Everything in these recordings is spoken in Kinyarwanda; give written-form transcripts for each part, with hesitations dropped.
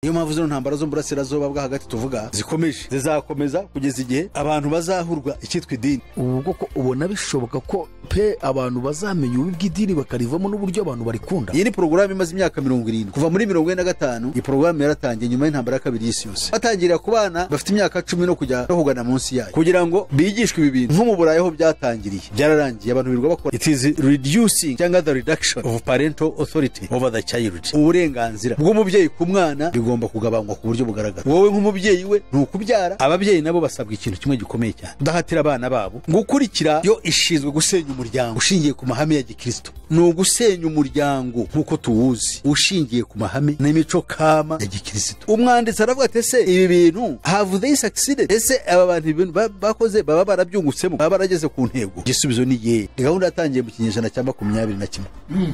Niyo mpamvu zino ntambara zo mu burasirazuba bwo hagati tuvuga zikomeje, zizakomeza kugeza igihe abantu bazahurwa icyitwa idini. Ubu koko ubona bishoboka ko pe abantu bazamenya ububi bw'idini bakarivamo n'uburyo abantu barikunda? Iyi ni porogaramu imaze imyaka 70, kuva muri 45. Iyi porogaramu yaratangiye nyuma y'intambara ya kabiri y'isi yose, batangirira ku bana bafite imyaka 10 no kujya no kugana munsi yayo, kugira ngo bigishwe ibi bintu. Nko mu Burayi aho byatangiriye byararangiye, abantu birirwa bakora. It is reducing cyangwa the reduction of parental authority over the child. Uburenganzira bw'umubyeyi ku mwana bigomba kugabanywa ku buryo bugaragara. Wowe nk'umubyeyi we ni ukubyara, ababyeyi nabo basabwa ikintu kimwe gikomeye cyane: kudahatira abana babo gukurikira. Yo ishinzwe gusenya umuryango ushingiye ku mahame ya gikristo. Ni ugusenya umuryango nk'uko tuwuzi, ushingiye ku mahame n'imico kama ya gikristo. Umwanditsi aravuga ati: "Ese ibi bintu, have they succeeded? Ese aba bantu ibintu bakoze baba barabyungutsemo, baba barageze ku ntego?" Igisubizo ni ye. Ni gahunda yatangiye mu kinyejana cya 21.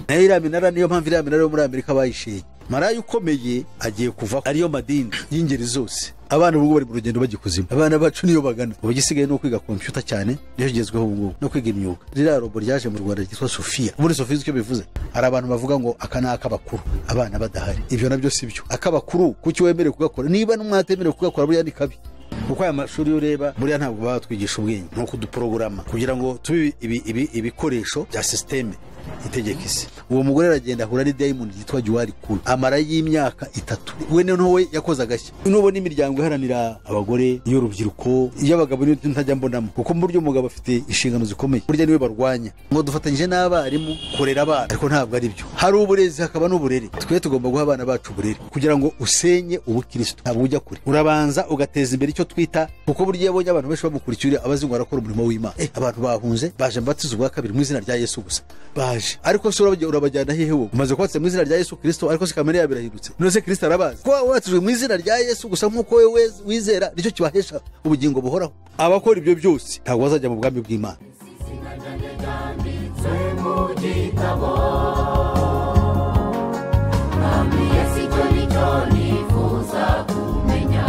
Nayo iriya minara, niyo mpamvu iriya minara yo muri Amerika bayishenye. Maraya ukomeye agiye kuva, ariyo madini y'ingeri zose. Abana ubu bari mu rugendo bajya ikuzimu, abana bacu niyo bagana. Ubu igisigaye ni ukwiga kompiyuta cyane, niyo kigezweho ubu ngubu, no kwiga imyuga. Ririya robo ryaje mu Rwanda ryitwa Sofiya, ubundi Sofiya icyo bivuze, hari abantu bavuga ngo aka ni ak'abakuru abana badahari. Ibyo nabyo si byo. Ak'abakuru kuki wemerewe kugakora? Niba n'umwana atemerewe kugakora, buriya ni kabi, kuko aya mashuri yo ureba buriya ntabwo baba batwigisha ubwenge, ni ukuduporogaramu kugira ngo tube ibikoresho bya sisiteme itegeka isi. Uwo mugore aragenda ahura n'idayimoni yitwa Juwari Kuru, amara y'imyaka 3. We noneho we yakoze agashya. Nubona imiryango iharanira abagore, iy'urubyiruko, iy'abagabo niyo ntajya mbonamo, kuko mu buryo umugabo afite inshingano zikomeye, burya niwe barwanya ngo dufatanyije n'abarimu kurera abana, ariko ntabwo ari byo. Hari uburezi hakaba n'uburere. Twe tugomba guha abana bacu uburere. Kugira ngo usenye ubukristo ntabwo ujya kure, urabanza ugateza imbere icyo twita, kuko burya iyo abonye abantu benshi bamukurikira abazi ngo arakora umurimo w'Imana. Abantu bahunze baje mbatiza ubwa kabiri mu izina rya Yesu gusa baje, ariko se urabajyana hehe? Wowe umaze kubatse mu izina rya Yesu Kristo, ariko se kamere yabo irahindutse? None se Kristo arabazi ko wabatijwe mu izina rya Yesu gusa nk'uko wowe wizera nicyo kibahesha ubugingo buhoraho? Abakora ibyo byose ntabwo bazajya mu bwami bw'Imana. Izina ryanjye ryanditswe mu gitabo. Mwami Yesu, icyo ni cyo nifuza kumenya,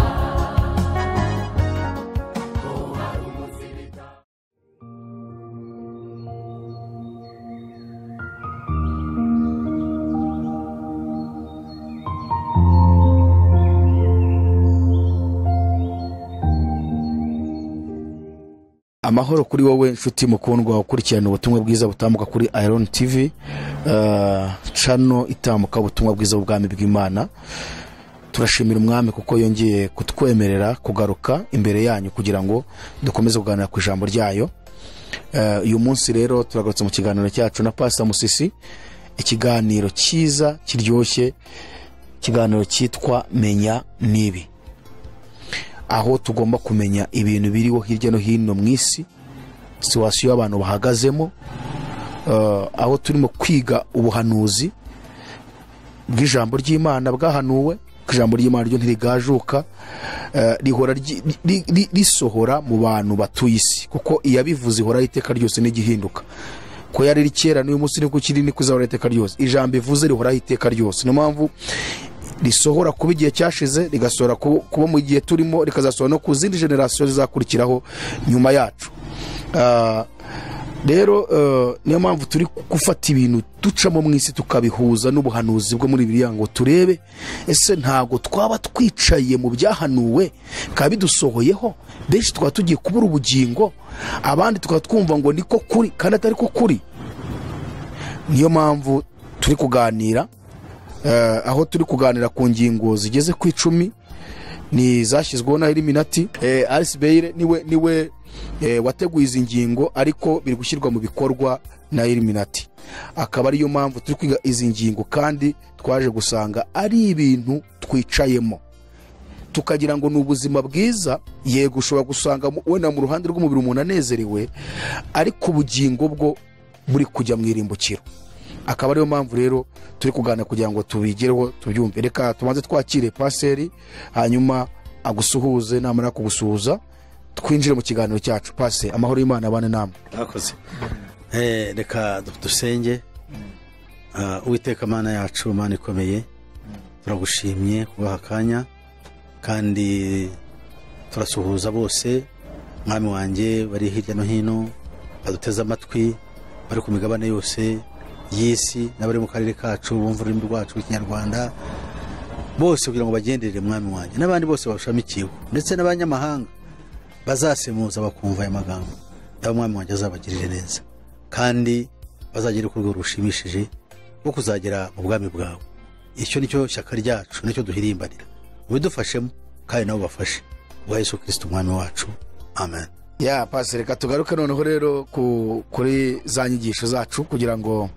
ko hari umunsi bita. Amahoro kuri wowe nshuti mukundwa ukurikirana ubutumwa bwiza butambuka kuri Iron TV, channel itambuka ubutumwa bwiza bw'ubwami bw'Imana. Turashimira umwami kuko yongeye kutwemerera kugaruka imbere yanyu kugira ngo dukomeze kuganira ku ijambo ryayo. Uyu munsi rero turagarutse mu kiganiro cyacu na Pastor Musisi, ikiganiro cyiza kiryoshye, ikiganiro cyitwa Menya Nibi, aho tugomba kumenya ibintu biriho hirya no hino mu isi, situwasiyo abantu bahagazemo, aho turimo kwiga ubuhanuzi bw'ijambo ry'Imana bwahanuwe. Ijambo ry'Imana ryo ntirigajuka, rihora risohora mu bantu batuye isi, kuko iyabivuze ihora iteka ryose n'igihinduka. Ko yari kera n'uyu munsi niko kiri, niko izahora iteka ryose. Ijambo ivuze rihora iteka ryose, niyo mpamvu risohora kuba igihe cyashize, rigasohora kuba mu gihe turimo, rikazasohora no ku zindi generasiyo zizakurikiraho nyuma yacu. Rero niyo mpamvu turi gufata ibintu ducamo mu isi tukabihuza n'ubuhanuzi bwo muri Bibiliya, ngo turebe ese ntago twaba twicaye mu byahanuwe bikaba bidusohoyeho. Benshi twaba tugiye kubura ubugingo, abandi tukaba twumva ngo niko kuri kandi atari ko kuri. Niyo mpamvu turi kuganira, aho turi kuganira ku ngingo zigeze ku 10 ni zashyizweho na Illuminati. Alice Bailey niwe wateguye izi ngingo, ariko biri gushyirwa mu bikorwa na Illuminati. Akaba ariyo mpamvu turi kwiga izi ngingo, kandi twaje gusanga ari ibintu twicayemo tukagira ngo ni ubuzima bwiza. Yego ushobora gusanga wenda mu ruhande rw'umubiri umuntu anezerewe, ariko ubugingo bwo buri kujya mu irimbukiro. Akaba ariyo mpamvu rero turi kuganira kugira ngo tubigereho tubyumve. Reka tubanze twakire paseri, hanyuma agusuhuze, namara kugusuhuza twinjire mu kiganiro cyacu. Pase, amahoro y'Imana abane namwe. Murakoze. Reka dusenge. Uwiteka Mana yacu, Mana ikomeye, turagushimye kubaha akanya, kandi turasuhuza bose mwami wanjye bari hirya no hino baduteze amatwi, bari ku migabane yose y'isi n'abari mu karere kacu bumva ururimi rwacu rw'ikinyarwanda. Bose kugira ngo bagenderere mwami wanjye n'abandi bose bashamikiyeho ndetse n'abanyamahanga bazasemuza bakumva aya magambo, ndaba mwami wanjye azabagirire neza kandi bazagere ku rwego rushimishije rwo kuzagera mu bwami bwawe. Icyo nicyo shyaka ryacu, nicyo duhirimbanira. Ubidufashemo kandi nabo bafashe ubwa Yesu Kristo umwami wacu, amen. Ya pastor, reka tugaruke noneho rero kuri za nyigisho zacu kugira ngo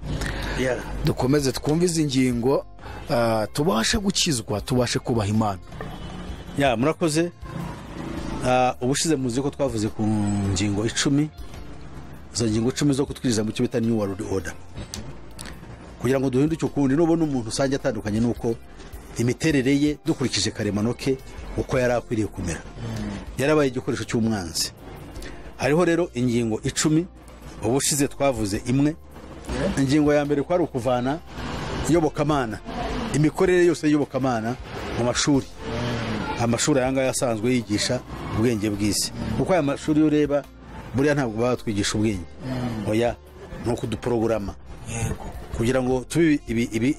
dukomeze twumve izi ngingo, tubashe gukizwa, tubashe kubaha Imana. Ya murakoze. Ubushize muzi ko twavuze ku ngingo 10, izo ngingo 10 zo kutwiriza mu cyo bita New World Order, kugira ngo duhinduke ukundi. Nubona umuntu usanga atandukanye nuko imiterere ye dukurikije karemano ke uko yari akwiriye kumera, yarabaye igikoresho cy'umwanzi. Hariho rero ingingo 10, ubushize twavuze imwe. Ingingo ya mbere kwari ukuvana iyobokamana, imikorere yose y'iyobokamana mu mashuri. Amashuri aya ngaya asanzwe yigisha ubwenge bw'isi, kuko aya mashuri ureba buriya ntabwo baba batwigisha ubwenge, oya, ni ukuduporogorama kugira ngo tube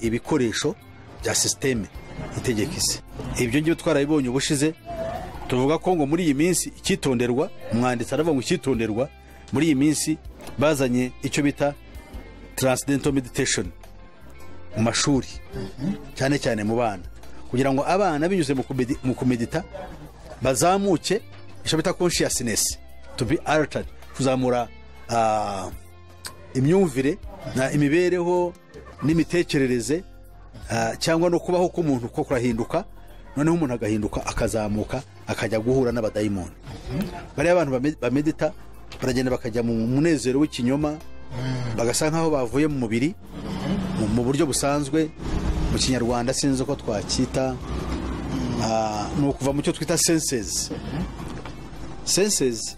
ibikoresho bya systeme itegeka isi. Ibyo ngibyo twarabibonye ubushize, tuvuga ko ngo muri iyi minsi icyitonderwa, umwanditsi aravuga ngo icyitonderwa muri iyi minsi bazanye icyo bita transcendental meditation mu mashuri, cyane cyane mu bana, kugira ngo abana binyuze mu kumedita bazamuke icyo bita consciousness to be altered, kuzamura imyumvire na imibereho n'imitekerereze, cyangwa no kubaho k'umuntu ko kurahinduka, noneho umuntu agahinduka akazamuka akajya guhura n'abadayimoni. Bariya abantu bamedita baragenda bakajya mu munezero w'ikinyoma, bagasa nkaho bavuye mu mubiri mu buryo busanzwe. Mu Kinyarwanda sinzi uko twacyita, ni ukuva mu cyo twita senses. Senses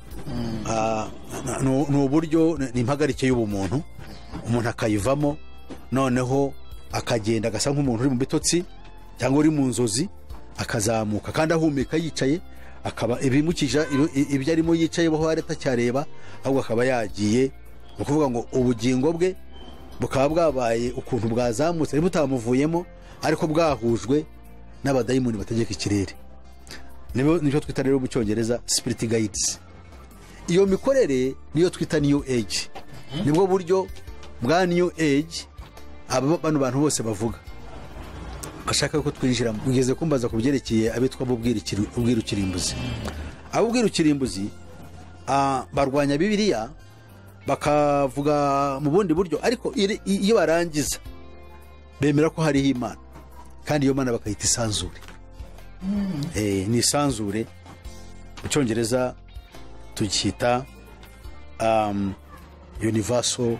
ni uburyo, ni impagarike y'ubumuntu, umuntu akayivamo noneho akagenda agasa nk'umuntu uri mu bitotsi cyangwa uri mu nzozi, akazamuka kandi ahumeka yicaye, akaba ibimukije ibyo arimo yicaye boho atacyareba, ahubwo akaba yagiye. Ni ukuvuga ngo ubugingo bwe bukaba bwabaye ukuntu bwazamutse ariko butamuvuyemo, ariko bwahujwe n'abadayimoni bategeka ikirere. Nibyo twita rero mu Cyongereza spirit guides. Iyo mikorere niyo twita new age. Nibwo buryo bwa new age aba bano bantu bose bavuga bashaka ko twinjiramo. Ugeze kumbaza ku byerekeye abitwa ubwirukirimbuzi. Abubwirukirimbuzi barwanya Bibiliya bakavuga mu bundi buryo, ariko iyo barangiza bemera ko hariho Imana, kandi iyo Mana bakayita isanzure. Ni isanzure mu Cyongereza tucyita universal,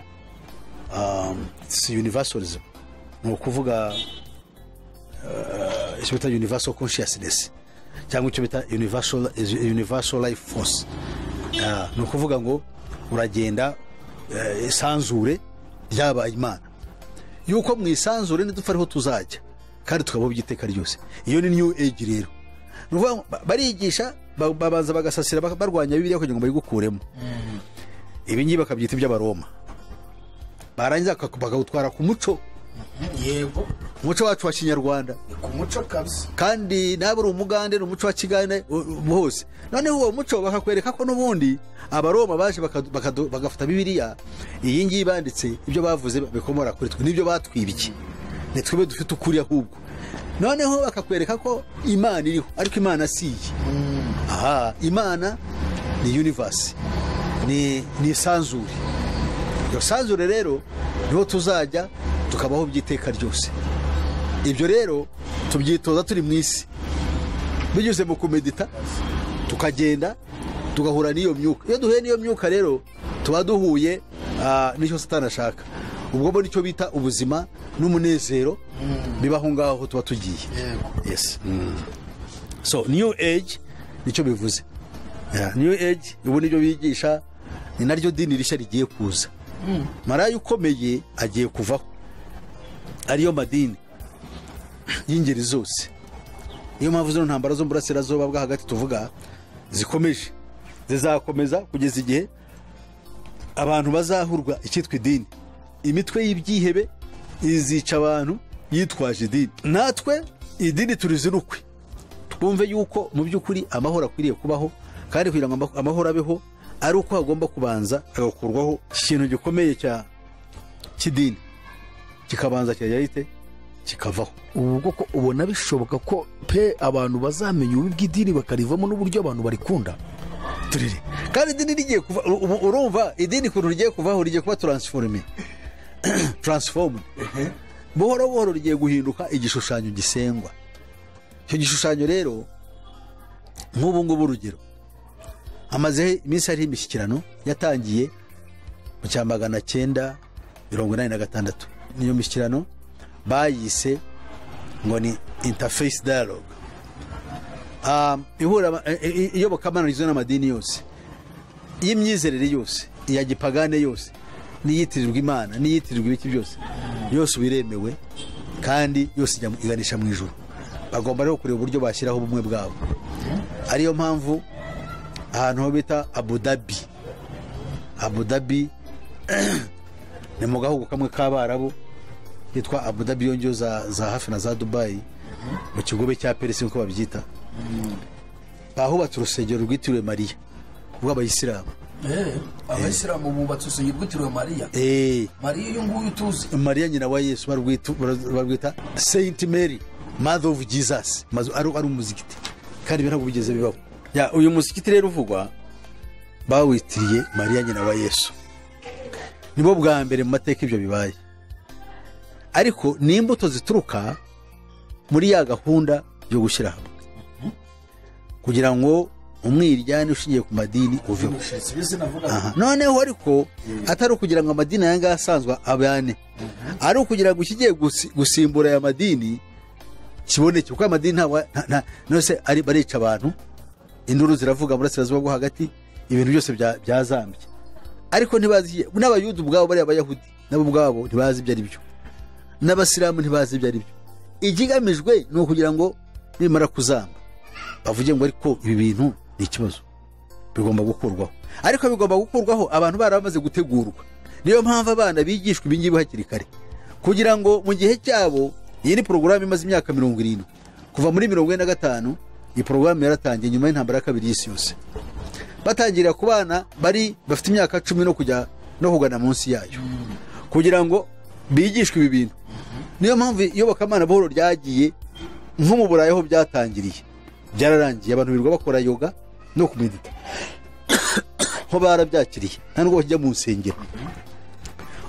universalism, ni ukuvuga icyo bita universal consciousness cyangwa icyo bita universal life force. Ni ukuvuga ngo uragenda isanzure ryabaye Imana, yuko mu isanzure nidupfa ariho tuzajya kandi tukabaho by'iteka ryose. Iyo ni new age rero. Ni ukuvuga barigisha babanza bagasasira barwanya Bibiliya kugira ngo bayigukuremo. Ibi ngibi bakabyita iby'Abaroma, barangiza bakawutwara ku muco. Yego, umuco wacu wa Kinyarwanda, ku muco kabisa, kandi nabe uri umugande ni umuco wa Kigande hose. Noneho uwo muco bakakwereka ko n'ubundi Abaroma baje bagafata Bibiliya iyi ngiyi banditse, ibyo bavuze bikomora kuri twe, nibyo batwibye, ni twebwe dufite ukuri ahubwo. Noneho bakakwereka ko Imana iriho, ariko Imana si iyi. Aha, Imana ni universe, ni isanzure. Iyo sanzure rero niho tuzajya tukabaho by'iteka ryose. Ibyo rero tubyitoza turi mu isi, binyuze mu kumedita, tukagenda tugahura n'iyo myuka. Iyo duhuye n'iyo myuka rero tuba duhuye n'icyo Satani ashaka. Ubwo bo nicyo bita ubuzima n'umunezero bibaho ngaho tuba tugiye. Yes. So new age nicyo bivuze. New age ubu nibyo bigisha, ni naryo dini rishya rigiye kuza. Maraya ukomeye agiye kuvaho, ariyo madini y'ingeri zose. Niyo mpamvu zino ntambara zo burasirazuba bwa hagati tuvuga zikomeje, zizakomeza kugeza igihe abantu bazahurwa icyitwa idini. Imitwe y'ibyihebe izica abantu yitwaje idini. Natwe Idini turizinukwe, twumve yuko mu by'ukuri amahoro akwiriye kubaho, kandi kugira ngo amahoro abeho ari uko hagomba kubanza hagakurwaho ikintu gikomeye cy'idini, kikabanza kirajya kikavaho. Ubu koko ubona bishoboka ko pe abantu bazamenya ububi bw'idini bakarivamo n'uburyo abantu barikunda? Turire kandi idini rigiye kuva, urumva idini kuntu rigiye kuvaho, rigiye kuba transformed buhoro buhoro, rigiye guhinduka igishushanyo gisengwa. Icyo gishushanyo rero nk'ubu ngubu, urugero, hamaze iminsi hariho imishyikirano yatangiye mu cya 986. Niyo mishyikirano bayise ngo ni interfaith dialogue, ihura iyobokamana rigizwe n'amadini yose, y'imyizerere yose, iya gipagane yose, n'iyitirirwa Imana, n'iyitirirwa ibiki byose, yose biremewe kandi yose iganisha mu ijuru. Bagomba rero kureba uburyo bashyiraho ubumwe bwabo. Ariyo mpamvu ahantu ho bita Abu Dhabi, Abu Dhabi ni mu gahugu kamwe k'Abarabu hitwa Abu Dhabi, yongeyeho za hafi na za Dubai, mu kigobe cya Perisi nk'uko babyita, bahubatse urusengero rwitiriwe Mariya rw'Abayisilamu. Abayisilamu bubatse urusengero rwitiriwe Mariya? Mariya uyu nguyu tuzi? Mariya nyina wa Yesu, barwita Saint Mary, Mother of Jesus. Ari umuzikiti, kandi ntabwo bigeze bibaho. Uyu muzikiti rero uvugwa bawitiriye Mariya nyina wa Yesu, nibo bwa mbere mu mateka ibyo bibaye. Ariko ni imbuto zituruka muri ya gahunda yo gushyira hamwe kugira ngo umwiryane ushingiye ku madini uveho. Noneho ariko atari ukugira ngo amadini aya ngaya asanzwe abane, ari ukugira ngo ikigiye gusimbura aya madini kiboneke, kuko amadini nose ari barica abantu, induru ziravuga burasirazuba bwo hagati, ibintu byose byazambye. Ariko ntibazi, n'Abayuda ubwabo, bari Abayahudi nabo ubwabo ntibazi ibyo ari byo, n'Abasilamu ntibazi ibyo ari byo. Ikigamijwe ni ukugira ngo nimara kuzamba bavuge ngo ariko ibi bintu ni ikibazo, bigomba gukurwaho. Ariko bigomba gukurwaho abantu baramaze gutegurwa. Niyo mpamvu abana bigishwa ibi ngibi hakiri kare, kugira ngo mu gihe cyabo. Iyi ni porogaramu imaze imyaka 70, kuva muri 45. Iyi porogaramu yaratangiye nyuma y'intambara ya kabiri y'isi yose, batangira ku bana bari bafite imyaka 10 no kujya no kugana munsi yayo, kugira ngo bigishwe ibi bintu. Niyo mpamvu iyobokamana buhoro ryagiye nko mu Burayi aho byatangiriye byararangiye, abantu birirwa bakora yoga no kumedita, ho barabyakiriye, nta nubwo bajya mu nsengero.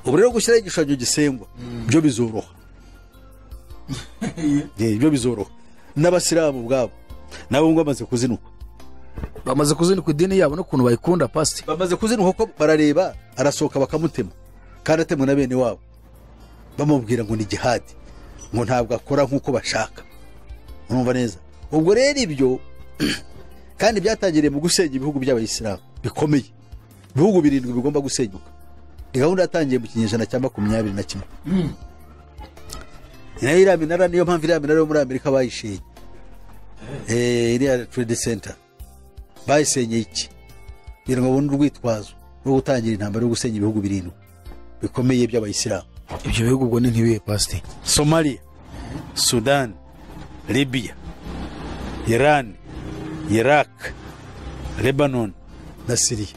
Ubu rero gushyiraho igishushanyo gisengwa byo bizoroha, byo bizoroha. N'Abasilamu ubwabo nabo ngo bamaze kuzinuka, bamaze kuzinuka idini yabo n'ukuntu bayikunda pasi, bamaze kuzinuka ko barareba arasohoka bakamutema, kandi atemwa na bene wabo bamubwira ngo ni jihadi, ngo ntabwo akora nk'uko bashaka. Urumva neza? Ubwo rero ibyo kandi byatangiriye mu gusenya ibihugu by'Abayisilamu bikomeye, ibihugu 7 bigomba gusenyuka. Ni gahunda yatangiye mu kinyejana cya 21. Nayo iriya minara, niyo mpamvu iriya minara yo muri Amerika bayishenye, iriya Trade Center bayisenyeye iki? Kugira ngo babone urwitwazo rwo gutangira intambara yo gusenya ibihugu 7 bikomeye by'Abayisilamu. Ibyo bihugu ubwo ni nk'ibihe pasi? Somalia, Sudan, Libya, Iran, Iraq, Lebanon na Syria.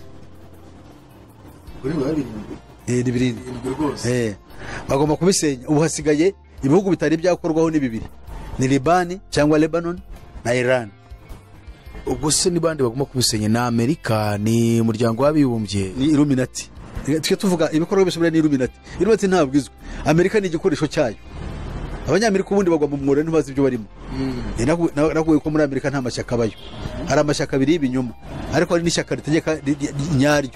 Ni 7. Bagomba kubisenya. Ubu hasigaye ibihugu bitari byakorwaho ni 2, ni Libani cyangwa Lebanon na Iran. Ubwo se ni bande bagomba kubisenya? Ni Amerika, ni umuryango w'Abibumbye, ni Illuminati. Twe tuvuga ibikorwa byose ni Illuminati. Illuminati ntabwo izwi, Amerika ni igikoresho cyayo. Abanyamerika ubundi bagwa mu mworo ntibazi ibyo barimo. Nakuye ko muri Amerika nta mashyaka abayo, hari amashyaka abiri y'ibinyoma, ariko hari n'ishyaka ritegeka nyaryo,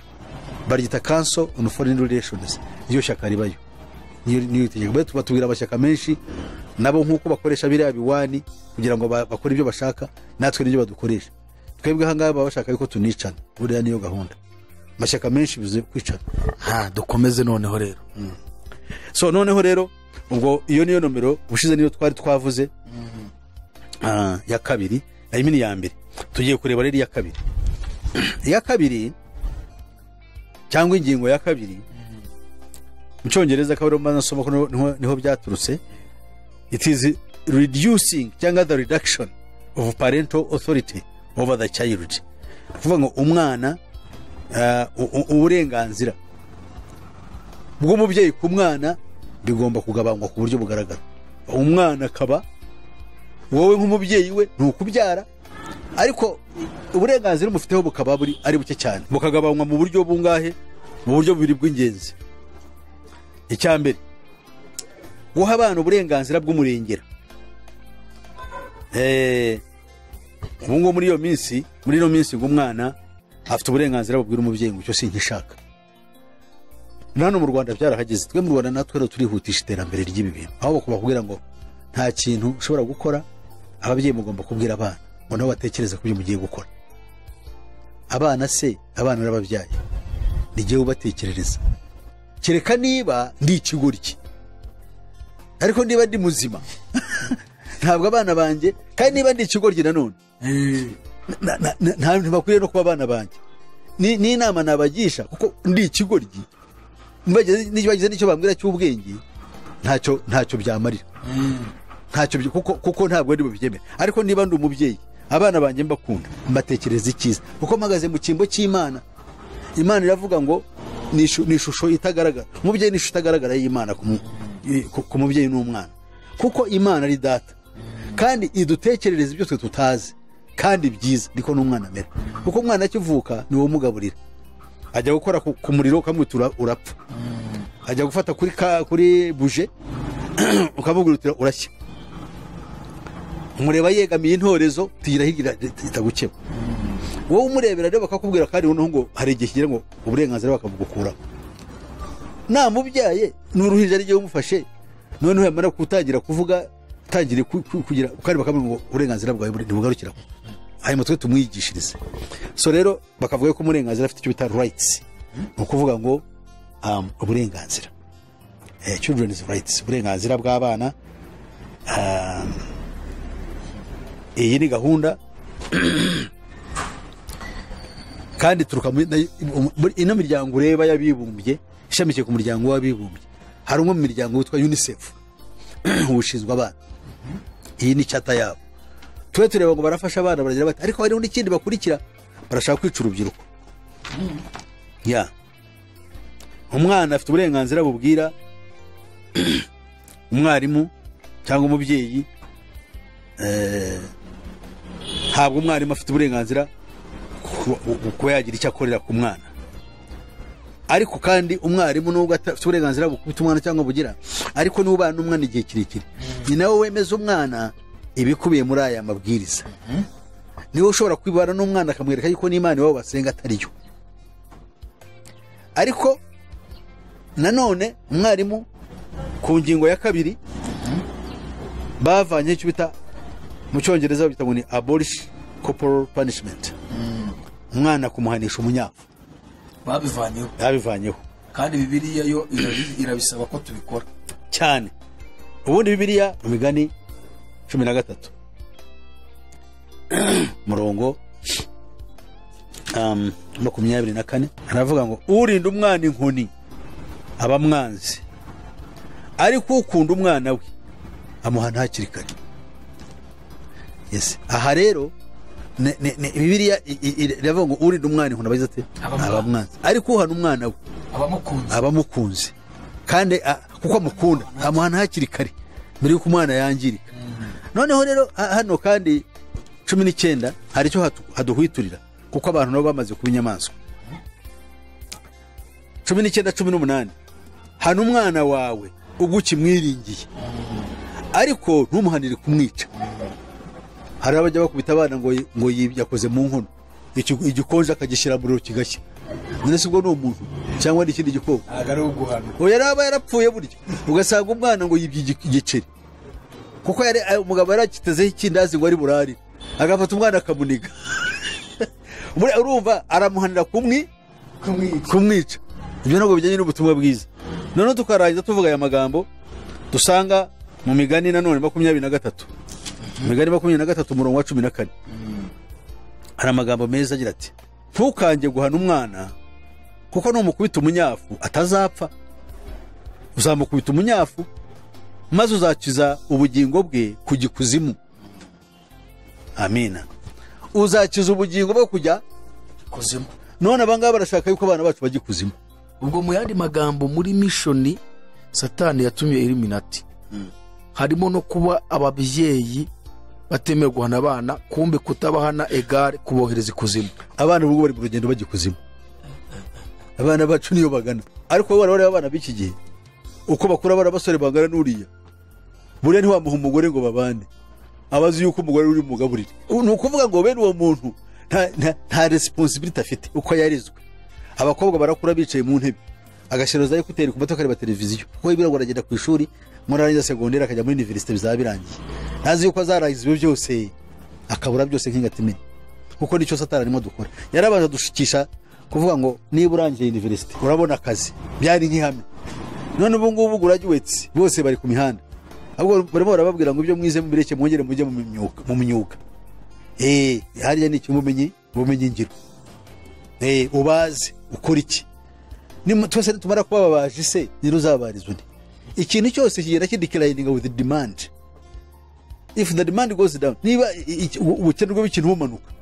baryita Council on Foreign Relations, niyo shyaka ribayo, niyo itegeka. Batubwira amashyaka menshi nabo nk'uko bakoresha biriya biwani kugira ngo bakore ibyo bashaka, natwe nibyo badukoresha. Twebwe aha ngaha baba bashaka yuko tunicana, buriya niyo gahunda. Amashyaka menshi bivuze kwicana. Dukomeze noneho rero. So noneho rero ubwo iyo niyo nomero ubushize niyo twari twavuze ya kabiri, I mean ya mbere. Tugiye kureba rero iya kabiri. Iya kabiri cyangwa ingingo ya kabiri mu Cyongereza akaba ariho nasoma ko niho byaturutse. It is Reducing cyangwa the reduction of parental authority over the child. Ni ukuvuga ngo umwana, uburenganzira bw'umubyeyi ku mwana bigomba kugabanywa ku buryo bugaragara. Umwana akaba wowe nk'umubyeyi we, ni ukubyara, ariko uburenganzira umufiteho bukaba buri ari buke cyane, bukagabanywa mu buryo bungahe? Mu buryo bubiri bw'ingenzi. Icya mbere, guha abana uburenganzira bw'umurengera. Ubu ngubu muri iyo minsi, muri ino minsi, ngo umwana afite uburenganzira bubwira umubyeyi ngo icyo sinkishaka. Hano mu Rwanda byarahageze. Twe mu Rwanda natwe rero turihutisha iterambere ry'ibi bintu, aho bakubwira ngo nta kintu ushobora gukora, ababyeyi mugomba kubwira abana ngo nabo batekereze ku byo mugiye gukora. Abana se, abana n'ababyaye ni jyewe ubatekerereza, kereka niba ndi ikigoryi, ariko niba ndi muzima ntabwo abana banjye, kandi niba ndi ikigoryi nanone ntibakwiriye no kuba abana banjye. Ni inama nabagisha, kuko ndi ikigoryi, nibagize n'icyo bambwira cy'ubwenge ntacyo byamarira, ntacyo, kuko ntabwo ndi bubyemere. Ariko niba ndi umubyeyi, abana banjye mbakunda, mbatekereza icyiza, kuko mpagaze mu cyimbo cy'Imana. Imana iravuga ngo ni ishusho itagaragara. Umubyeyi ni ishusho itagaragara y'Imana ku mubyeyi n'umwana, kuko Imana ari data kandi idutekerereza ibyo twe tutazi kandi byiza. Niko n'umwana amera, kuko umwana akivuka ni wowe umugaburira. Ajya gukora ku muriro ukamwitura urapfa, ajya gufata kuri buje ukamubwira uti urashya, umureba yegamiye intorezo tugira hirya itagukeba, wowe umurebera rero bakakubwira. Kandi noneho ngo hari igihe kigera ngo uburenganzira bakabugukuraho. Namubyaye ni uruhinja rigiye umufashe, noneho yamara gutangira kuvuga, tangira kugira, kandi bakamubwira ngo uburenganzira bwawe ntibugarukira, hanyuma twe tumwigishirize. So rero bakavuga ko umurenganzira afite icyo bita rights, ni ukuvuga ngo uburenganzira, children's rights, uburenganzira bw'abana. Iyi ni gahunda kandi turuka muri ino miryango ureba y'abibumbye, ishamikiye ku muryango w'abibumbye. Hari umwe mu miryango witwa UNICEF ushinzwe abana. Iyi ni charter yabo. Twe tureba ngo barafasha abana, baragira bati, ariko hari n'ikindi bakurikira, barashaka kwica urubyiruko. Ya umwana afite uburenganzira bubwira umwarimu cyangwa umubyeyi. Ntabwo umwarimu afite uburenganzira kuba yagira icyo akorera ku mwana, ariko kandi umwarimu nubwo afite uburenganzira bukubita umwana cyangwa bugira, ariko niba ubana n'umwana igihe kirekire, ni nawe wemeza umwana ibikubiye muri aya mabwiriza. Niwe ushobora kwibana n'umwana akamwereka yuko n'Imana iwabo basenga atariyo. Ariko nanone umwarimu, ku ngingo ya kabiri, bavanye icyo bita mu Cyongereza bita ngo ni abolish corporal punishment, umwana kumuhanisha umunyafu. Babivanyeho? Babivanyeho. Kandi Bibiliya yo irabisaba ko tubikora. Cyane. Ubundi Bibiliya mu Migani 13 murongo 24 aravuga ngo urinda umwana inkoni aba mwanzi, ariko ukunda umwana we amuhana hakiri kare. Yes, aha rero Bibiliya iravuga ngo urinda umwana inkoni abagize ate? Aba mwanzi, ariko uhana umwana we abamukunze, kandi kuko amukunda amuhana hakiri kare mbere yuko umwana yangirika. Noneho rero hano kandi 19 hari icyo haduhwiturira, kuko abantu nabo bamaze kuba inyamaswa. 19 18, hana umwana wawe ubwo ukimwiringiye, ariko ntumuhanire kumwica. Hari abajya bakubita abana ngo yakoze mu nkono, igikonje akagishyira mu muriro kigashya. None se ubwo ni umuntu cyangwa ni ikindi gikoko? Ntabwo ari uguhana. Oya, yaraba yarapfuye burya. Ugasanga umwana ngo yibye igiceri, kuko yari umugabo yarakitezeho ikindazi ngo ari burari, agafata umwana akamuniga. Urumva aramuhanira kumwica. Ibyo ntabwo bijyanye n'ubutumwa bwiza. Noneho tukarangiza tuvuga aya magambo dusanga mu Migani nanone 23, Migani 23 umurongo wa 14. Hari amagambo meza agira ati ntukange guhana umwana, kuko numukubita umunyafu atazapfa. Uzamukubita umunyafu Maze uzakiza ubugingo bwe kujya ikuzimu. Amina. Uzakiza ubugingo bwe kujya kuzimu. None abangaba barashaka yuko abana bacu bajya ikuzimu. Ubwo mu yandi magambo muri mission Satani yatumye Illuminati harimo no kuba ababyeyi batemewe guhana abana, kumbe kutabahana egare kubohereza ikuzimu. Abana ubwo bari mu rugendo bajya ikuzimu. Abana bacu niyo bagana. Ariko wowe wareba abana b'iki gihe uko bakura bara basore bangana n'uriya, buriya ntiwamuha umugore ngo babane, abazi yuko umugore uri mugaburire. Ni ukuvuga ngo bene uwo muntu nta responsibility afite uko yarizwe. Abakobwa barakura bicaye mu ntebe, agashyira za ekuteri ku matwi akareba televiziyo, kuko ibiro ngo aragenda ku ishuri muri arangiza segonderi akajya muri universite bizaba birangiye. Ntazi yuko azarangiza ibyo byose akabura byose nk'ingatimene, kuko nicyo Satani arimo dukora. Yarabanza dushikisha kuvuga ngo niba urangije universite urabona akazi, byari nk'ihame. None ubu ngubu graduates bose bari ku mihanda, ahubwo barimo barababwira ngo ibyo mwize mubireke mwongere mujye mu myuga. Hariya ni iki? Ubumenyi ngiro. Ubaze ukora iki? Twese tumara kuba babaje se niruzabariza undi. Ikintu cyose kigenda kideclining with the demand. If the demand goes down, niba ubukene bw'ikintu bumanuka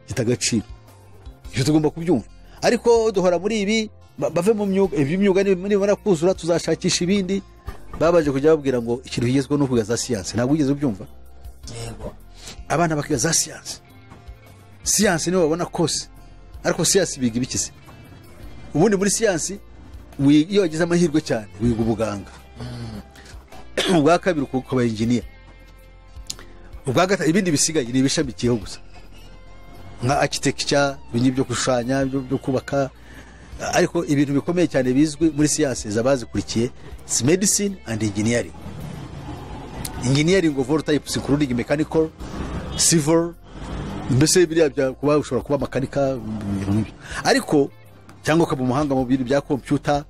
gita agaciro. Ibyo tugomba kubyumva. Ariko duhora muri ibi, bave mu myuga, iby'imyuga nibara kuzura tuzashakisha ibindi. Babaje kujya babwira ngo ikintu kigezweho no kwiga za siyanse. Ntabwo wigeze ubyumva? Yego. Abana bakiga za siyanse. Siyanse nibo babona kose. Ariko siyanse biga ibiki se? Ubundi muri siyanse iyo wagize amahirwe cyane wiga ubuganga. Ubwa kabiri ukaba engineer. Ubwa gatatu ibindi bisigaye ni ibishamikiyeho gusa. Nka architecture, ibintu byo gushushanya, byo kubaka. Ariko ibintu bikomeye cyane bizwi muri siyanse zabazikurikiye is medicine and engineering. Engineering of all types including mechanical, civil, mbese biriya bya kuba ushobora kuba makanika ibintu nk'ibyo. Ariko cyangwa ukaba umuhanga mu bintu bya computer,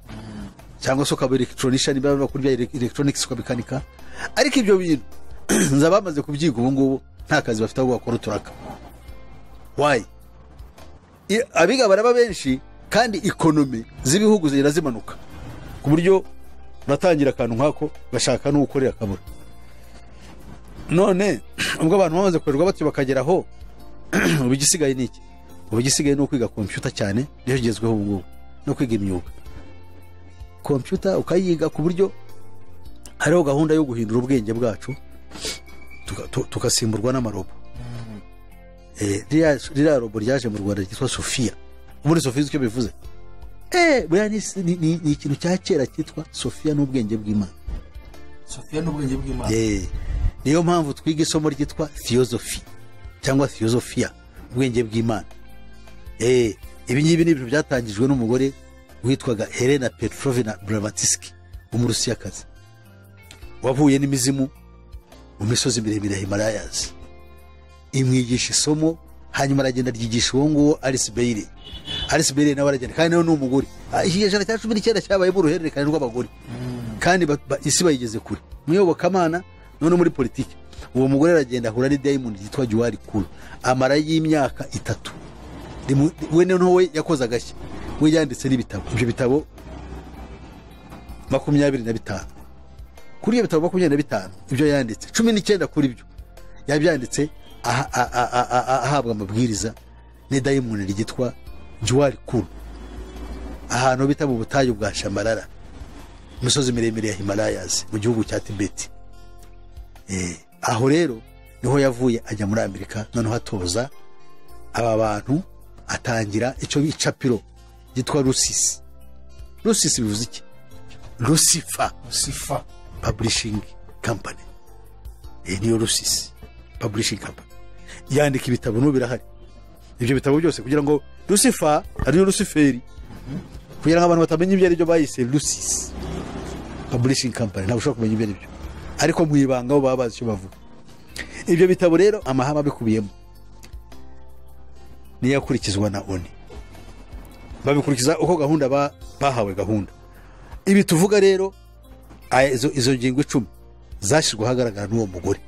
cyangwa se ukaba electronician, niba bakora ibya electronics ukabikanika. Ariko ibyo bintu nza bamaze kubyiga ubu ngubu nta kazi bafite aho bakora uturaka. Why? Abiga baraba benshi kandi economy z'ibihugu zigenda zimanuka ku buryo uratangira akantu nkako gashaka n'ukorera akabura. None ubwo abantu bamaze korerwa batyo bakageraho, ubu igisigaye ni iki? Ubu igisigaye ni ukwiga computer cyane, niyo igezweho ubu ngubu, no kwiga imyuga. Computer ukayiga ku buryo hariho gahunda yo guhindura ubwenge bwacu tugasimburwa n'amarobo. Ririya robo ryaje mu Rwanda ryitwa Sophia. Ubundi Sophia icyo bivuze? Buriya ni ikintu cya kera cyitwa Sophia n'ubwenge bw'Imana. Sophia n'ubwenge bw'Imana. Niyo mpamvu twiga isomo ryitwa theosophy cyangwa theosophia, ubwenge bw'Imana. Ibi ngibi ni ibintu byatangijwe n'umugore witwaga Helena Petrovna Blavatsky, umurusiyakazi wavuye n'imizimu mu misozi miremire ya Himalayas. Imwigisha isomo, hanyuma aragenda aryigisha uwo nguwo Alice Bailey. Alice Bailey nawe aragenda, kandi nawe ni umugore. Ikinyejana cya 19 cyabayemo uruhererekane rw'abagore, kandi isi bayigeze kure mu iyobokamana none muri politiki. Uwo mugore aragenda ahura ni Diamond yitwa Juwari Kulu, amara y'imyaka 3. We noneho we yakoze agashya, we yanditse n'ibitabo. Ibyo bitabo 25. Kuri ibyo bitabo 25 ibyo yanditse 19 kuri byo yabyanditse ahabwa amabwiriza ni Diamond ryitwa Juwari Kulu, ahantu bita mu butayu bwa Shamarara, imisozi miremire ya Himalayas mu gihugu cya Tibet. Aho rero niho yavuye ajya muri Amerika, noneho atoza aba bantu, atangira icyo bicapiro gitwa Rusisi. Rusisi bivuze iki? Lucifer. Lucifer Publishing Company. Niyo Rusisi Publishing Company. Yandika ibitabo n'ubu birahari. Ibyo bitabo byose kugira ngo Lucifer ariyo Luciferi, kugira ngo abantu batamenya ibyo ari byo bayise Rusisi Publishing Company. Ntabwo ushobora kumenya ibyo ari byo, ariko mu ibanga bo baba bazi icyo bavuga. Ibyo bitabo rero amahame abikubiyemo niyo akurikizwa na ONU. Babikurikiza uko gahunda bahawe gahunda. Ibi tuvuga rero izo ngingo 10 zashyirwa ahagaragara n'uwo mugore.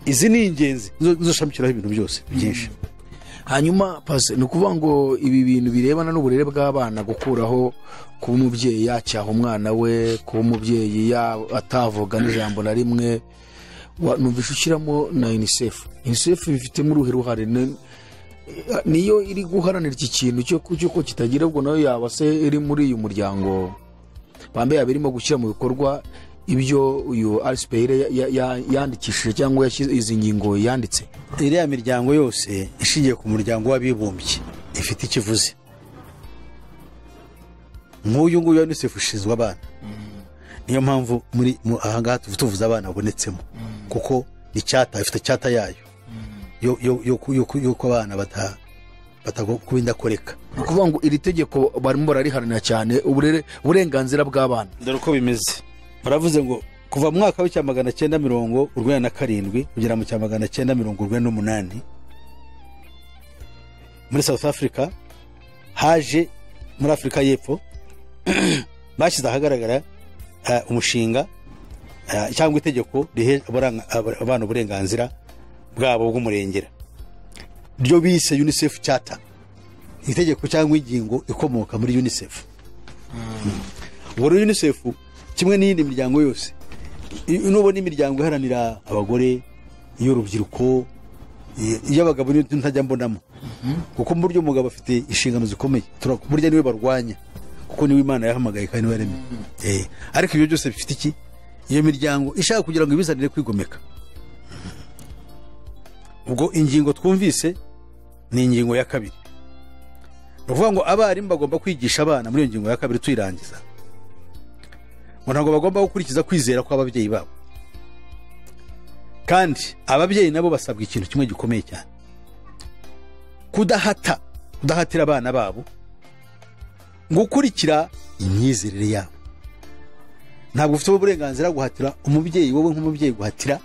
Izi ni ingenzi zoshamikiraho ibintu byose byinshi. Hanyuma pase ni ukuvuga ngo ibi bintu birebana n'uburere bw'abana, gukuraho kuba umubyeyi yacyaha umwana we, kuba umubyeyi atavuga n'ijambo na rimwe, numvisha ushyiramo na UNICEF. UNICEF bifitemo uruhe ruhare? Niyo iri guharanira iki kintu cy'uko kitagira, ubwo nayo yaba se iri muri uyu muryango bambaye yaba irimo gushyira mu bikorwa ibyo uyu Alice Bailey yandikishije cyangwa yashyize izi ngingo yanditse. Iriya miryango yose ishingiye ku muryango w'abibumbye ifite ikivuze. Nk'uyu nguyu wa UNICEF ushinzwe abana, niyo mpamvu muri aha ngaha tuvuze abana babonetsemo, kuko ni cyata, ifite cyata yayo yuko abana kuba indakoreka. Ni ukuvuga ngo iri tegeko barimo barariharanira cyane, uburenganzira bw'abana. Dore uko bimeze, baravuze ngo kuva mu mwaka w'1997 kugera mu 1998 muri South Africa haje, muri Afurika y'Epfo bashyize ahagaragara umushinga cyangwa itegeko rihe abana uburenganzira bwabo bw'umurengera, ryo bise UNICEF Charter, itegeko cyangwa ingingo ikomoka muri UNICEF. Ubwo rero UNICEF kimwe n'iyindi miryango yose, nubona imiryango iharanira abagore, iy'urubyiruko, iy'abagabo ntajya mbonamo, kuko mu buryo umugabo afite inshingano zikomeye, burya niwe barwanya kuko niwe Imana yahamagaye kandi niwe yaremye. Ariko ibyo byose bifite iki? Iyo miryango ishaka kugira ngo ibizanire kwigomeka. Ubwo ingingo twumvise ni ingingo ya kabiri, ni ukuvuga ngo abarimu bagomba kwigisha abana muri iyo ngingo ya kabiri tuyirangiza, ngo ntabwo bagomba gukurikiza kwizera kw'ababyeyi babo, kandi ababyeyi nabo basabwa ikintu kimwe gikomeye cyane, kudahatira abana babo gukurikira imyizerere yabo. Ntabwo ufite uburenganzira guhatira umubyeyi, wowe nk'umubyeyi guhatira,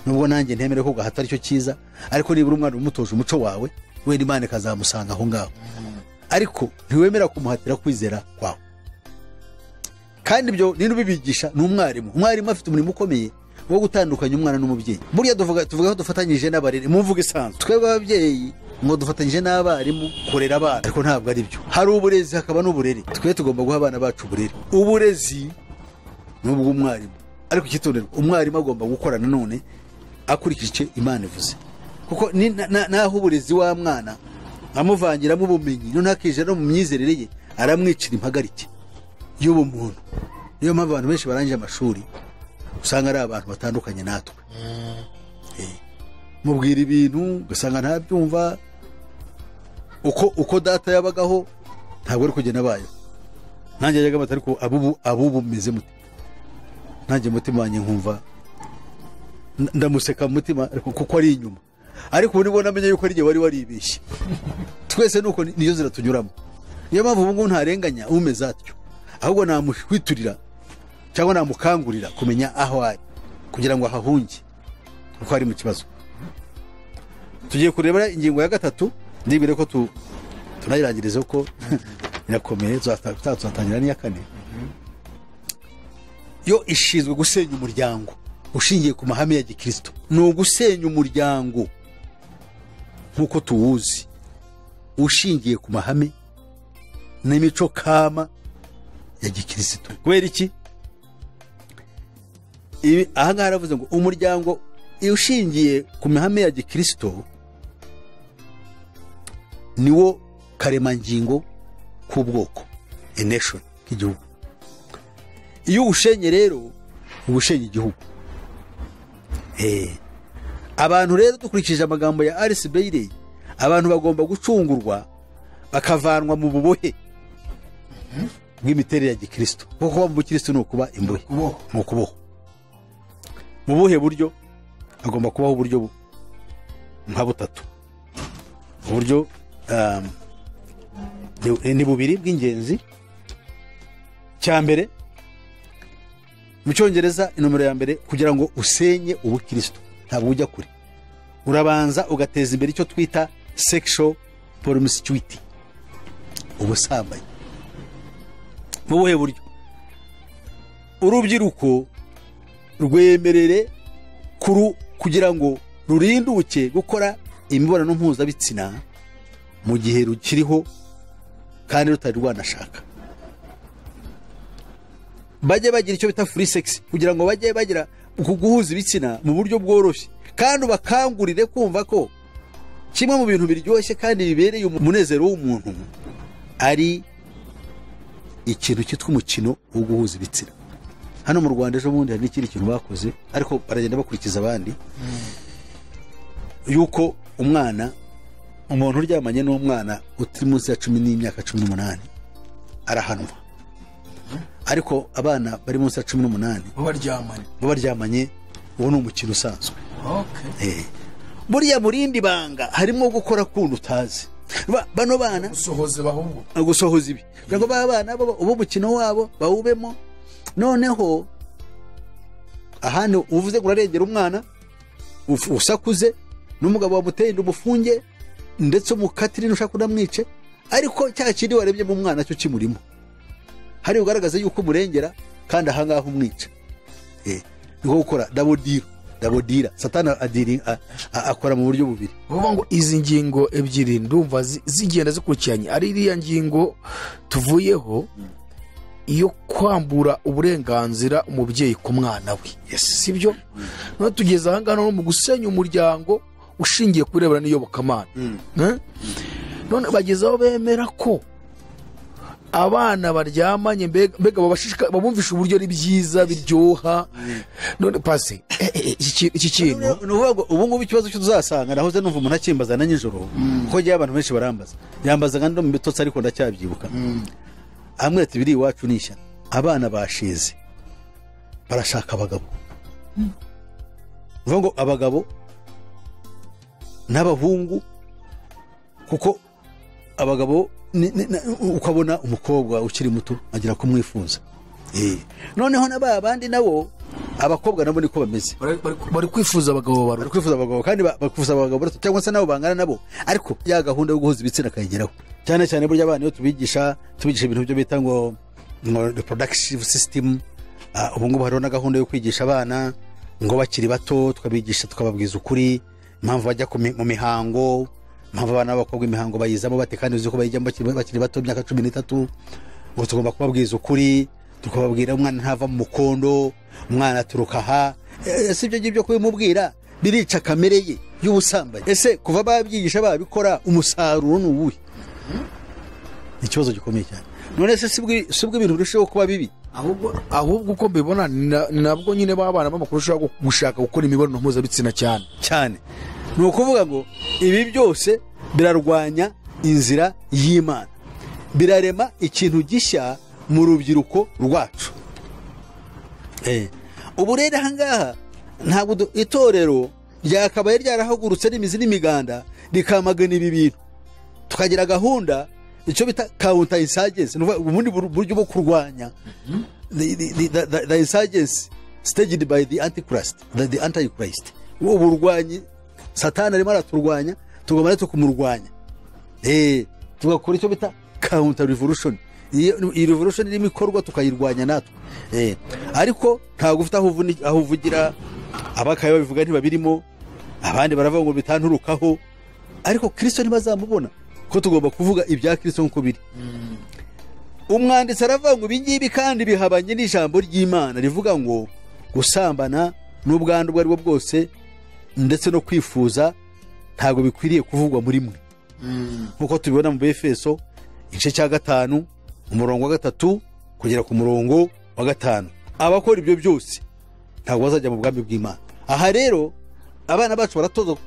nubwo nanjye ntemere ko gahata aricyo cyiza, ariko nibura umwana umutoje umuco wawe, wenda Imana ikazamusanga aho ngaho, ariko ntiwemera kumuhatira kwizera kwawe. Kandi ibyo nino ubibigisha ni umwarimu. Umwarimu afite umurimo ukomeye wo gutandukanya umwana n'umubyeyi. Burya tuvuga ko dufatanyije n'abarere mu mvugo isanzwe, twebwe ababyeyi ngo dufatanyije n'abarimu kurera abana, ariko ntabwo ari byo. Hari uburezi hakaba n'uburere. Twe tugomba guha abana bacu uburere. Uburezi ni ubw'umwarimu, ariko icyitonderwa, umwarimu agomba gukora nanone akurikije Imana ivuze, kuko naho uburezi wa mwana amuvangiramo ubumenyi none akije no mu myizerere ye, aramwicira impagarike y'ubumuntu. Niyo mpamvu abantu benshi barangije amashuri usanga ari abantu batandukanye natwe. Mubwira ibintu ugasanga ntabyumva, uko data yabagaho ntabwo ari kugena abayo. Nanjye yajyaga bati ariko abubu meze mute, nanjye mutima wanjye nkumva ndamuseka mu mutima kuko ari inyuma, ariko ubu nibwo namenye yuko ari jye wari waribeshye. Twese nuko niyo nzira tunyuramo. Niyo mpamvu ubu ngubu ntarenganya umeze atyo, ahubwo namuhwiturira cyangwa namukangurira kumenya aho ari kugira ngo ahahunge kuko ari mu kibazo. Tugiye kureba ingingo ya gatatu, ndibire ko tunayirangirize ko irakomeye, tuzatangira n'iya kane. Yo ishinzwe gusenya umuryango ushingiye ku mahame ya gikristo. Ni ugusenya umuryango nk'uko tuwuzi, ushingiye ku mahame n'imico kama ya gikristo. Kubera iki? Aha ngaha haravuze ngo umuryango ushingiye ku mahame ya gikristo niwo karemangingo k'ubwoko, a nation, k'igihugu. Iyo ushenye rero ubushenye igihugu. Abantu rero dukurikije amagambo ya Alice Bailey, abantu bagomba gucungurwa bakavanwa mu bubohe bw'imiterere ya gikristo, kuko kuba mu bukristo ni ukuba imbohe, ni ukuboho. Mu buhe buryo? Agomba kubaho uburyo nka butatu. Uburyo ni bubiri bw'ingenzi. Cya mbere, mu cyongereza inomero ya mbere, kugira ngo usenye ubukristo ntabwo ujya kure, urabanza ugateza imbere icyo twita sexual promiscuity, ubusambanyi. Mu buhe buryo? Urubyiruko rwemerere kugira ngo rurinduke gukora imibonano mpuzabitsina mu gihe rukiriho kandi rutari rwanashaka. Bajye bagira icyo bita free sex, kugira ngo bajye bagira guhuza ibitsina mu buryo bworoshye, kandi bakangurire kumva ko kimwe mu bintu biryoshye kandi bibereye umunezero w'umuntu ari ikintu cyitwa umukino wo guhuza ibitsina. Hano mu Rwanda ejo bundi hari n'ikindi kintu bakoze, ariko baragenda bakurikiza abandi, yuko umwana, umuntu uryamanye n'umwana utari munsi ya 10 n'imyaka 18 arahanwa. Ariko abana bari munsi ya 18 bo baryamanye, uwo ni umukino usanzwe. Buriya murindi banga harimo gukora kuntu utazi. Bano bana gusohoza bahungu, gusohoza ibi kugira ngo babana bo ubu mukino wabo bawubemo. Noneho ahandi uvuze ngo urarengera umwana usakuze n'umugabo wamuteye inda umufunge ndetse umukatire nushaka unamwice, ariko cya kindi warebye mu mwana cyo kimurimo hari ugaragaza yuko umurengera kandi ahangaha umwica. Niko gukora double deal, double deal. Satani adiri akora mu buryo bubiri. Uvuga ngo izi ngingo ebyiri ndumva zigenda zikurikiranye, ari iriya ngingo tuvuyeho iyo kwambura uburenganzira umubyeyi ku mwana we, sibyo? None tugeze aha ngaha mu gusenya umuryango ushingiye kurebana n'iyobokamana. None bageze aho bemera ko abana baryamanye, mbega babumvisha uburyo ari byiza biryoha. None pase iki kintu ni ukuvuga ngo ubu ngubu ikibazo cyo tuzasanga, nahoze numva umuntu akimbaza na nijoro, kuko ngewe abantu benshi barambaza, yambazaga ndo mu bitotsi ariko ndacyabyibuka. Amwe ati biri iwacu ni ishyano, abana bashize barashaka abagabo. Uvuga ngo abagabo n'abahungu, kuko abagabo ukabona umukobwa ukiri muto agira kumwifuza. Noneho n'aba bandi nabo abakobwa nabo niko bameze, bari kwifuza abagabo, bari kwifuza abagabo kandi bakwifuza abagabo cyangwa se nabo bangana nabo, ariko ya gahunda yo guhuza ibitsina kayigeraho. Cyane cyane burya abana iyo tubigisha ibintu byo bita ngo reproductive system, ubu ngubu hariho na gahunda yo kwigisha abana ngo bakiri bato, tukabigisha tukababwiza ukuri impamvu bajya mu mihango, impamvu abana b'abakobwa imihango bayizamo bate kandi uzi ko bayijyamo bakiri bato imyaka 13. Ngo tugomba kubabwiza ukuri, tukababwira umwana ntava mu mukondo, umwana aturuka aha. Ese ibyo ngibyo kubimubwira birica kamere ye y'ubusambanyi? Ese kuva babyigisha babikora umusaruro ni uwuhe? Ikibazo gikomeye cyane. None se sibwo ibintu birushaho kuba bibi? Ahubwo uko mbibona nabwo nyine babana bamakurushaho gushaka gukora imibonano mpuzabitsina cyane cyane. Ni ukuvuga ngo ibi byose birarwanya inzira y'Imana, birarema ikintu gishya mu rubyiruko rwacu. Ubu rero aha ngaha ntabwo itorero ryakabaye ryarahagurutse n'imizi n'imiganda rikamagana ibi bintu, tukagira gahunda icyo bita counter insurgency, ubundi buryo bwo kurwanya the insurgency staged by the antichrist, the antichrist. Ubu burwanyi Satani arimo araturwanya, tugomba natwe kumurwanya. Tugakora icyo bita counter revolution. Iyi revolution irimo ikorwa tukayirwanya natwe. Ariko ntabwo ufite aho uvugira, abakaye babivuga ntibabirimo, abandi baravuga ngo bitanturukaho, ariko Kristo ntibazamubona ko tugomba kuvuga ibya Kristo nkuko biri. Umwanditsi aravuga ngo ibi ngibi kandi bihabanye n'ijambo ry'Imana rivuga ngo gusambana n'ubwandu ubwo ari bwo bwose ndetse no kwifuza ntabwo bikwiriye kuvugwa muri mwe. Nkuko tubibona mu Efeso igice cya 5 umurongo wa 3 kugera ku murongo wa 5. Abakora ibyo byose ntabwo bazajya mu bwami bw'Imana. Aha rero abana bacu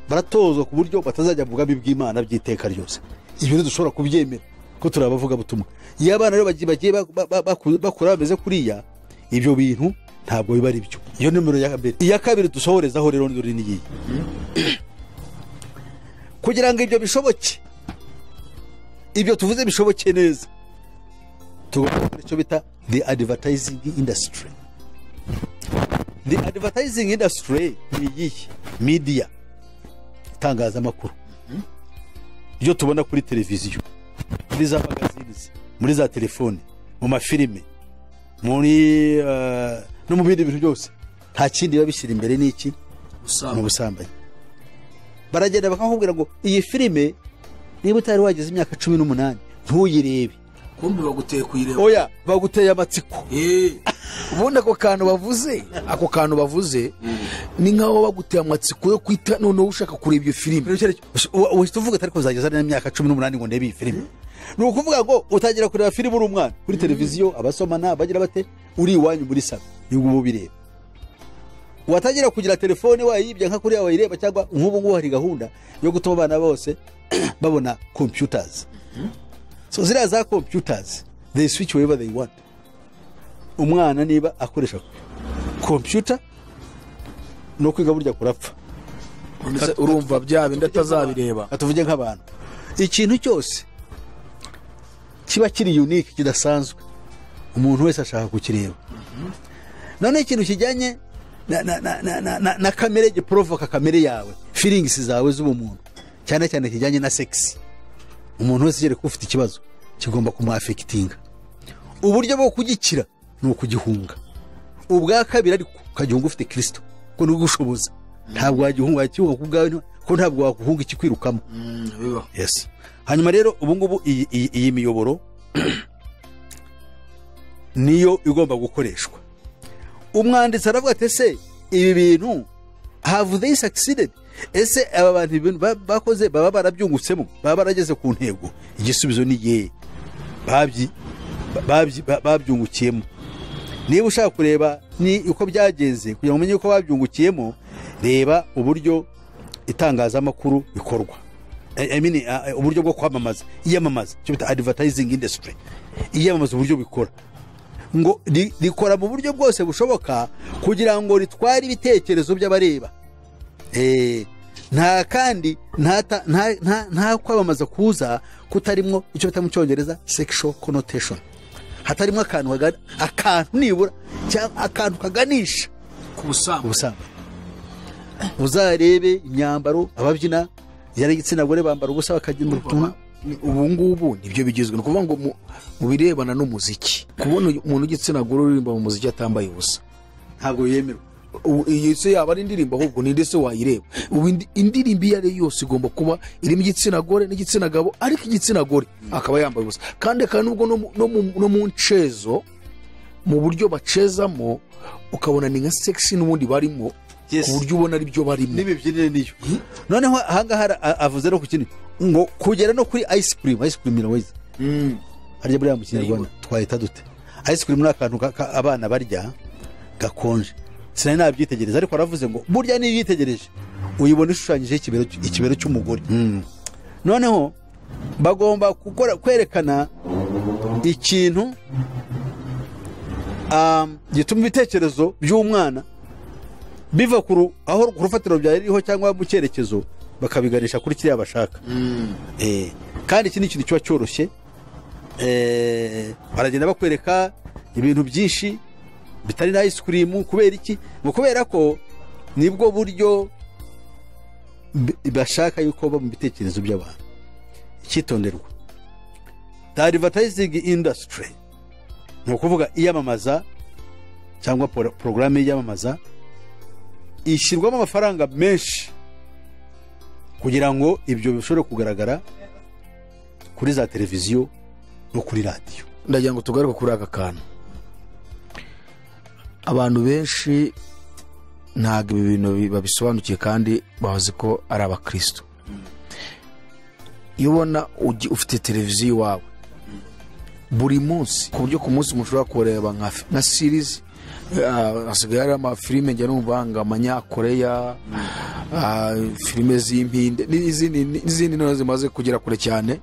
baratozwa ku buryo batazajya mu bwami bw'Imana by'iteka ryose. Ibyo dushobora kubyemera ko turabavuga butumwa. Iyo abana rero bagiye bakura bameze kuriya, ibyo bintu ntabwo biba ari byo. Iyo nimero ya mbere. Iya kabiri dusohorezaho rero ndori niyi. Kugira ngo ibyo bishoboke, ibyo tuvuze bishoboke neza, tugomba icyo bita the advertising industry. The advertising industry ni iyihe? Media, itangazamakuru, ibyo tubona kuri televiziyo, muri za magazines, muri za telefone, mu mafilime, muri no mu bindi bintu byose, nta kindi biba bishyira imbere n'iki? Mu busambanyi. Baragenda bakakubwira ngo iyi filime Niba utari wageze imyaka 18 ntuyirebe. Kumbi baguteye kuyireba. Oya, baguteye amatsiko. Ubundi ako kantu bavuze ni nkaho baguteye amatsiko yo kwita, noneho ushaka kureba iyo filime. Uhita uvuga atari kuzageza n'imyaka 18 ngo ndebe iyi filime. Ni ukuvuga ngo utangira kureba filime uri umwana kuri televiziyo, abasomana bagira bate, uri iwanyu muri salo nibwo uba ubireba. Watangira kugira telefone wayibye nka kuriya wayireba, cyangwa nk'ubu ngubu hari gahunda yo gutuma abana bose babona computers. So ziriya za computers, they switch wherever they want. Umwana niba akoresha computer no kwiga burya kurapfa. Urumva bya bindi atazabireba. Atuvuge nk'abantu, ikintu cyose kiba kiri unique kidasanzwe umuntu wese ashaka kukireba. None ikintu kijyanye na kamere, giprovoka kamere yawe, feelings zawe z'ubumuntu, cyane cyane kijyanye na sex, umuntu wese yere ufite ikibazo kigomba kumuaffectinga. Uburyo bwo kugikira ni ukugihunga. Ubwa kabiri ariko ukagihunga ufite Kristo, ko ni ugushoboza. Ntabwo wagihunga cyuba ku bwawe, ko ntabwo waguhunga ikikwirukamo. Yes. Hanyuma rero ubu ngubu iyi miyoboro niyo igomba gukoreshwa. Umwanditsi aravuga ati ese ibi bintu have they succeeded? Ese aba bantu ibintu bakoze baba barabyungutsemo, baba barageze ku ntego? Igisubizo ni ye, babyungukiyemo. Niba ushaka kureba ni uko byagenze kugira ngo umenye uko babyungukiyemo, reba uburyo itangazamakuru bikorwa. I mean, uburyo bwo kwamamaza, iyamamaza, cyo bita advertising industry, iyamamaza uburyo bikora, ngo rikora mu buryo bwose bushoboka kugira ngo ritware ibitekerezo by'abareba. Nta kandi nta kwamamaza kuza kutarimwo icyo bita mu Cyongereza sexual connotation, hatarimo akantu nibura cyangwa akantu kaganisha ku busambanyi. Uzarebe imyambaro ababyina yari igitsina gore bambara ubusa bakajya mu rutumwa. Ubu ngubu nibyo bigezwe. Ni ukuvuga ngo mu birebana n'umuziki, kubona umuntu w'igitsina gore uririmba mu muziki atambaye ubusa ntabwo yemerwa. Iyi se yaba ari indirimbo, ahubwo ninde se wayireba? Ubu indirimbo iyo ari yose igomba kuba irimo igitsina gore n'igitsina gabo, ariko igitsina gore akaba yambaye ubusa. Kandi nubwo no mu ncezo, mu buryo bacezamo ukabona ni nka sexy n'ubundi barimo, ku buryo ubona ari byo barimo n'imibyinire niyo. Noneho ahangaha avuze no ku kintu ngo kugera no kuri ice cream. Ice cream irawize harya buriya mu Kinyarwanda twahita dute? Ice cream ni akantu abana barya gakonje. Sinari nabyitegereza, ariko aravuze ngo burya niyo yitegereje uyibona ishushanyije ikibero cy'umugore. Noneho bagomba gukora kwerekana ikintu gituma ibitekerezo by'umwana biva ku aho ku rufatiro byariho cyangwa mu cyerekezo, bakabiganisha kuri kiriya bashaka. Kandi iki ni ikintu kiba cyoroshye. Baragenda bakwereka ibintu byinshi bitari na ice cream. Kubera iki? Ngo kubera ko nibwo buryo bashaka yuko ba mu bitekerezo by'abantu. Icyitonderwa, the advertising industry, ni ukuvuga iyamamaza cyangwa porogaramu y'iyamamaza, ishyirwamo amafaranga menshi kugira ngo ibyo bishobore kugaragara kuri za televiziyo no kuri radiyo. Ndagira ngo tugaruke kuri aka kantu. Abantu benshi ntabwo ibi bintu babisobanukiye kandi bazi ko ari abakristo. Iyo ubona ufite televiziyo iwawe buri munsi, ku buryo ku munsi mushobora kureba nka series, hasigaye hari amafilime njya numva ngo amanyakoreya, filime z'impinde n'izindi nto zimaze kugera kure cyane,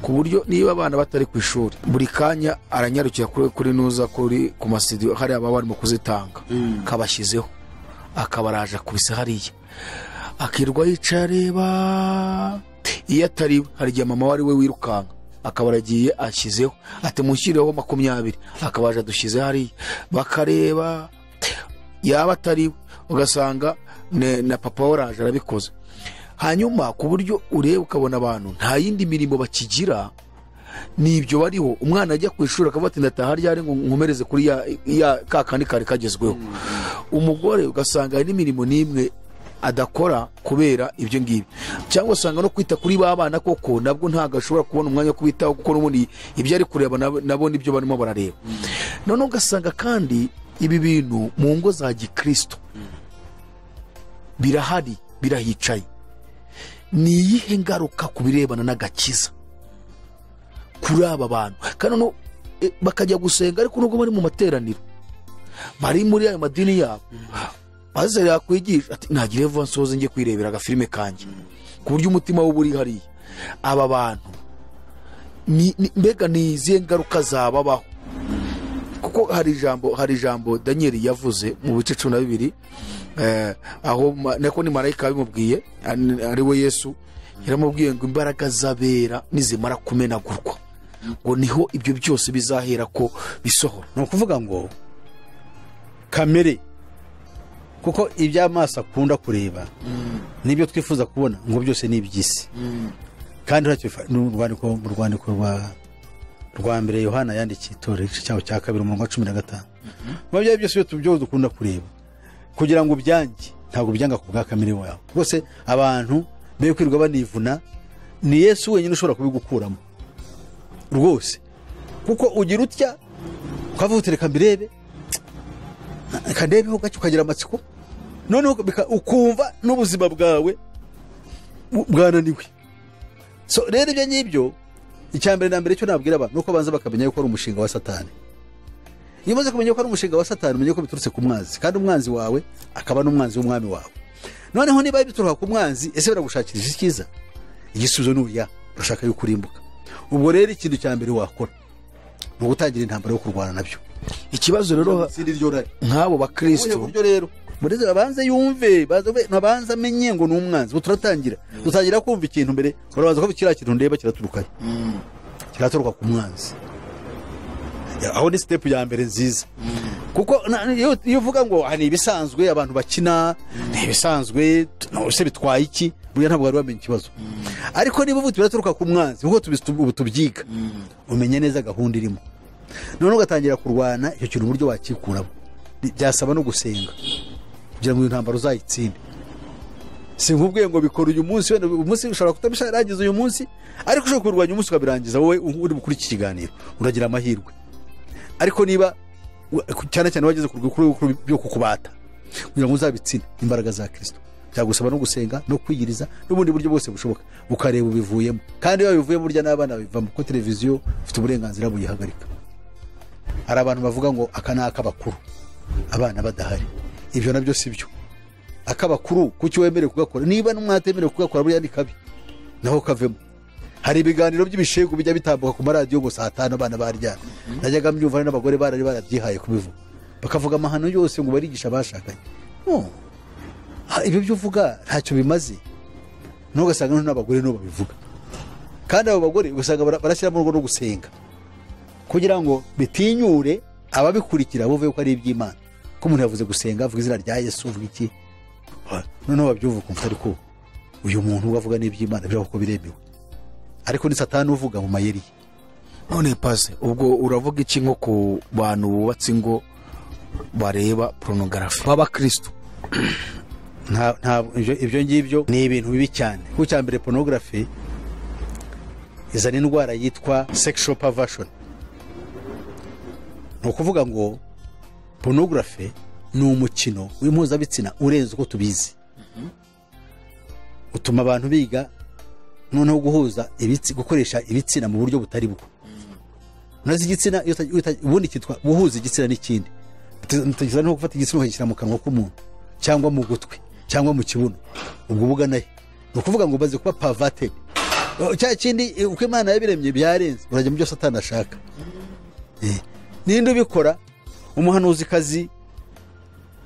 ku buryo niba abana batari ku ishuri buri kanya aranyarukira kuri nuza kuri ku masidiyo hari ababa barimo kuzitanga, kabashyizeho akabaraje akubise hariya, akirwa yicaye areba. Iyo atari hari igihe mama wari we wirukanka akaba aragiye ashyizeho ati mushyireho 20, akabaje adushyize hariya bakareba. Yaba atari ugasanga na papa waraje arabikoze. Hanyuma ku buryo ureba ukabona abantu nta yindi mirimo bakigira, nibyo bariho. Umwana ajya ku ishuri akavuga ati ndataha ryari ngo nkomereze kuri ya kakandi kari kagezweho. Umugore ugasanga hari n'imirimo n'imwe Adakora kubera ibyo ngibyo, cyangwa usanga no kwita kuri ba bana koko nabwo ntabwo ashobora kubona umwanya wo kubitaho, kuko n'ubundi ibyo ari kureba nabo nibyo barimo barareba. Noneho ugasanga kandi ibi bintu mu ngo za gikristo birahari, birahicaye. Ni iyihe ngaruka ku birebana n'agakiza kuri aba bantu? Kandi noneho bakajya gusenga, ariko nubwo bari mu materaniro, bari muri ayo madini yabo, maze yakwigisha ati ntagire vuba nsoze njye kwirebera agafilime kanjye, ku buryo umutima we uri hariya. Aba bantu mbega ni izihe ngaruka zababaho? Kuko hari ijambo Daniel yavuze mu bice 12, aho nako ni marayika yabimubwiye, ari we Yesu yaramubwiye ngo imbaraga z'abera nizimara kumenagurwa, ngo niho ibyo byose bizahera ko bisohora. Ni ukuvuga ngo kamere, kuko iby'amaso akunda kureba nibyo twifuza kubona, ngo byose ni iby'isi. Kandi ntacyo mu rwandiko rwa mbere Yohana yandikiye itorero, igice cyaho cya 2 umurongo wa 15, mu byo byose byo dukunda kureba, kugira ngo ubyange, ntabwo byanga ku bwa kamere wawe. Rwose abantu be kwirirwa banivuna, ni Yesu wenyine ushobora kubigukuramo rwose, kuko ugira utya ukavuga uti reka mbirebe, reka ndebeho gake, ukagira amatsiko, noneho ukumva n'ubuzima bwawe bwananiwe. So rero ibyo ngibyo, icya mbere na mbere cyo nabwira abantu nuko banza bakamenya yuko ari umushinga wa Satani. Iyo umaze kumenya ko ari umushinga wa Satani, umenye ko biturutse ku mwanzi, kandi umwanzi wawe akaba n'umwanzi w'umwami wawe. Noneho niba bituruka ku mwanzi, ese baragushakira icyiza? Igisubizo ni oya, urashaka yuko urimbuka. Ubwo rero ikintu cya mbere wakora ni ugutangira intambara yo kurwana nabyo. Ikibazo rero nk'abo bakristo, uburyo rero mureze babanze yumve, babanze amenye ngo ni umwanzi. Ubu turatangira kumva ikintu mbere, urabanza ko kiriya kintu ndeba kiraturukayo, kiraturuka ku mwanzi. Aho ni step ya mbere nziza, kuko iyo uvuga ngo ni ibisanzwe abantu bakina, ni ibisanzwe, se bitwaye iki, burya ntabwo wari wamenya ikibazo. Ariko niba uvuga biraturuka ku mwanzi, kuko ubu tubyiga, umenye neza gahunda irimo, noneho ugatangira kurwana icyo kintu uburyo wakikuramo. Byasaba no gusenga kugira ngo intambara uzayitsinde. Si nkubwiye ngo bikora uyu munsi, wenda umunsi ushobora kutabisharangiza uyu munsi, ariko ushobora kurwanya umunsi ukabirangiza wowe uri bukuri iki kiganiro, uragira amahirwe. Ariko niba cyane cyane wageze ku rwego byo kukubata kugira ngo uzabitsinde imbaraga za Kristo, byagusaba no gusenga no kwiyiriza n'ubundi buryo bwose bushoboka, ukareba ubivuyemo. Kandi iyo bivuyemo burya n'abana bivamo, kuko televiziyo ufite uburenganzira buyihagarika. Hari abantu bavuga ngo aka ni ak'abakuru, abana badahari. Ibyo nabyo si byo. Ak'abakuru kuki wemerewe kugakora? Niba n'umwatemerewe kugakora buriya ni kabi, naho kavemo. Hari ibiganiro by'ibishegu bijya bitambuka ku maradiyo ngo saa 5 abana baryana. Najyaga mbyumva n'abagore barari barabyihaye kubivuga, bakavuga amahano yose ngo barigisha abashakanye. No, ibyo byo uvuga ntacyo bimaze. Ntugasanga n'abagore no babivuga, kandi abo bagore ugasanga barashyiramo urugo no gusenga kugira ngo bitinyure ababikurikira buve ko ari iby'Imana. Ko umuntu yavuze gusenga, avuga izina rya Yesu, uvuga iki, noneho babyumva ukumva ariko uyu muntu uvuga n'iby'Imana byo kuko biremewe, ariko ni Satani uvuga mu mayeri. None pase ubwo uravuga iki nko ku bantu bubatse ingo bareba pornography b'abakristo? Nta ibyo ngibyo ni ibintu bibi cyane. Kuko cya mbere pornography izana indwara yitwa sexual perversion. Ni ukuvuga ngo pornography ni umukino w'impuzabitsina urenze uko tubizi. Utuma abantu biga noneho guhuza gukoresha ibitsina mu buryo butari bwo. Nazi igitsina ubundi kitwa guhuza igitsina n'ikindi. Tugiza no gufata igitsina ukagishyira mu kanwa k'umuntu cyangwa mu gutwi cyangwa mu kibuno, ubwo bugana he? Ni ukuvuga ngo baze kuba perverted. Cya kindi uko Imana yabiremye byarenze, urajya mu byo Satani ashaka. Ninde ubikora? Umuhanuzikazi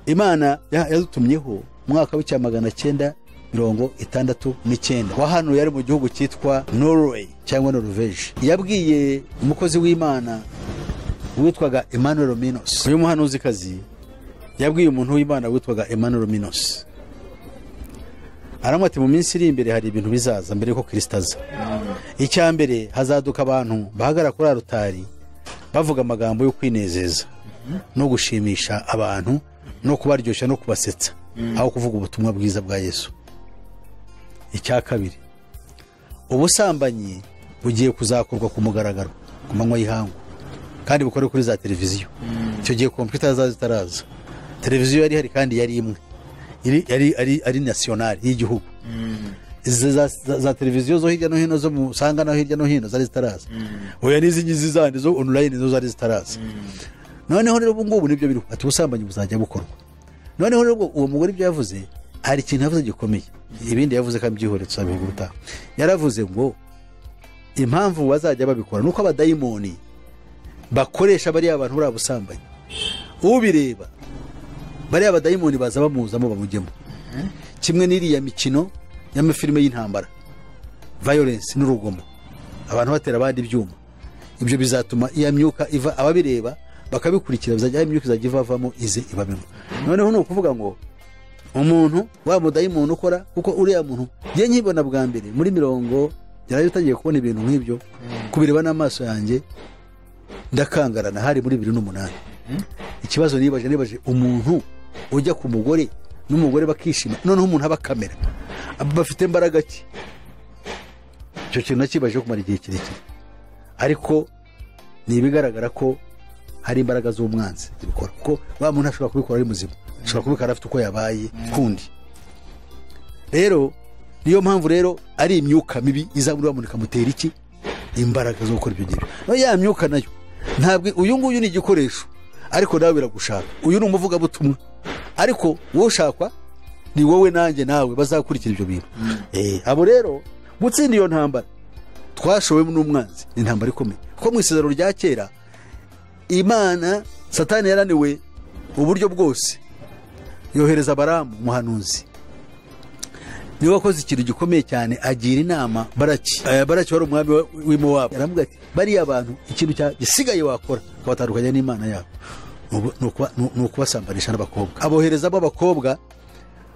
Imana yadutumyeho mu mwaka w'1969, wahanuye ari mu gihugu cyitwa Norway cyangwa Norvege. Yabwiye umukozi w'Imana witwaga Emmanuel Minos. Uyu muhanuzikazi yabwiye umuntu w'Imana witwaga Emmanuel Minos, aramubwira ati mu minsi iri imbere hari ibintu bizaza mbere yuko Kristo aza. Icya mbere, hazaduka abantu bahagarara kuri arutari bavuga amagambo yo kwinezeza no gushimisha abantu no kubaryoshya no kubasetsa. Aho kuvuga ubutumwa bwiza bwa Yesu. Icya kabiri, ubusambanyi bugiye kuzakorwa ku mugaragaro ku manywa y'ihangu, kandi bukore kuri za televiziyo. Icyo gihe kompiyuta zaza zitaraza, televiziyo yari ihari kandi yari imwe, ari nationale y'igihugu. Za televiziyo zo hirya no hino zo musanga no hirya no hino zari zitaraza. Oya, n'izi ngizi zandi zo online zo zari zitaraza. Noneho rero ubu ngubu nibyo biriho, ati ubusambanyi buzajya bukorwa. Noneho rero uwo mugore ibyo yavuze, hari ikintu yavuze gikomeye, ibindi yavuze kandi byihoretse tuzabivuga ubutaha. Yaravuze ngo impamvu bazajya babikora nuko abadayimoni bakoresha bariya abantu buriya busambanyi, ubireba bariya abadayimoni baza bamuzamo bamujyemo. Kimwe n'iriya mikino y'amafilime y'intambara, violence n'urugomo, abantu batera abandi ibyuma, ibyo bizatuma iya myuka iva, ababireba bakabikurikira, bizajya imyuka izajya ivavamo ize ibabemo. Noneho ni ukuvuga ngo umuntu wa mudayimoni ukora, kuko uriya muntu njye nkibona bwa mbere muri mirongo yari utangiye kubona ibintu nk'ibyo, kubireba n'amaso yanjye ndakangarana, hari muri 2008. Ikibazo nibaje umuntu ujya ku mugore n'umugore bakishima, noneho umuntu aba kamera bafite imbaraga ki? Icyo kintu nakibaje kumara igihe kirekire, ariko ni ibigaragara ko hari imbaraga z'umwanzi zibikora, kuko wa muntu ashobora kubikora ari muzima, ashobora kubikora afite uko yabaye kundi. Rero niyo mpamvu rero ari imyuka mibi iza muri wa muntu ikamutera iki? Imbaraga zo gukora ibyo ngibyo. No ya myuka nayo ntabwo uyu nguyu ni igikoresho, ariko nawe biragushaka. Uyu ni umuvugabutumwa, ariko wowe ushakwa ni wowe nanjye nawe bazakurikira ibyo bintu. Abo rero gutsinda iyo ntambara twashowemo n'umwanzi ni intambara ikomeye, kuko mu isezerano rya kera Imana Satani yaraniwe uburyo bwose, yohereza Balamu umuhanuzi, niwe wakoze ikintu gikomeye cyane, agira inama Baraki. Baraki wari umwami w'i Mowabu, aramubwira ati bariya abantu ikintu gisigaye wakora ukabatandukanya n'Imana yabo ni ukubasambanisha n'abakobwa. Abohereza abakobwa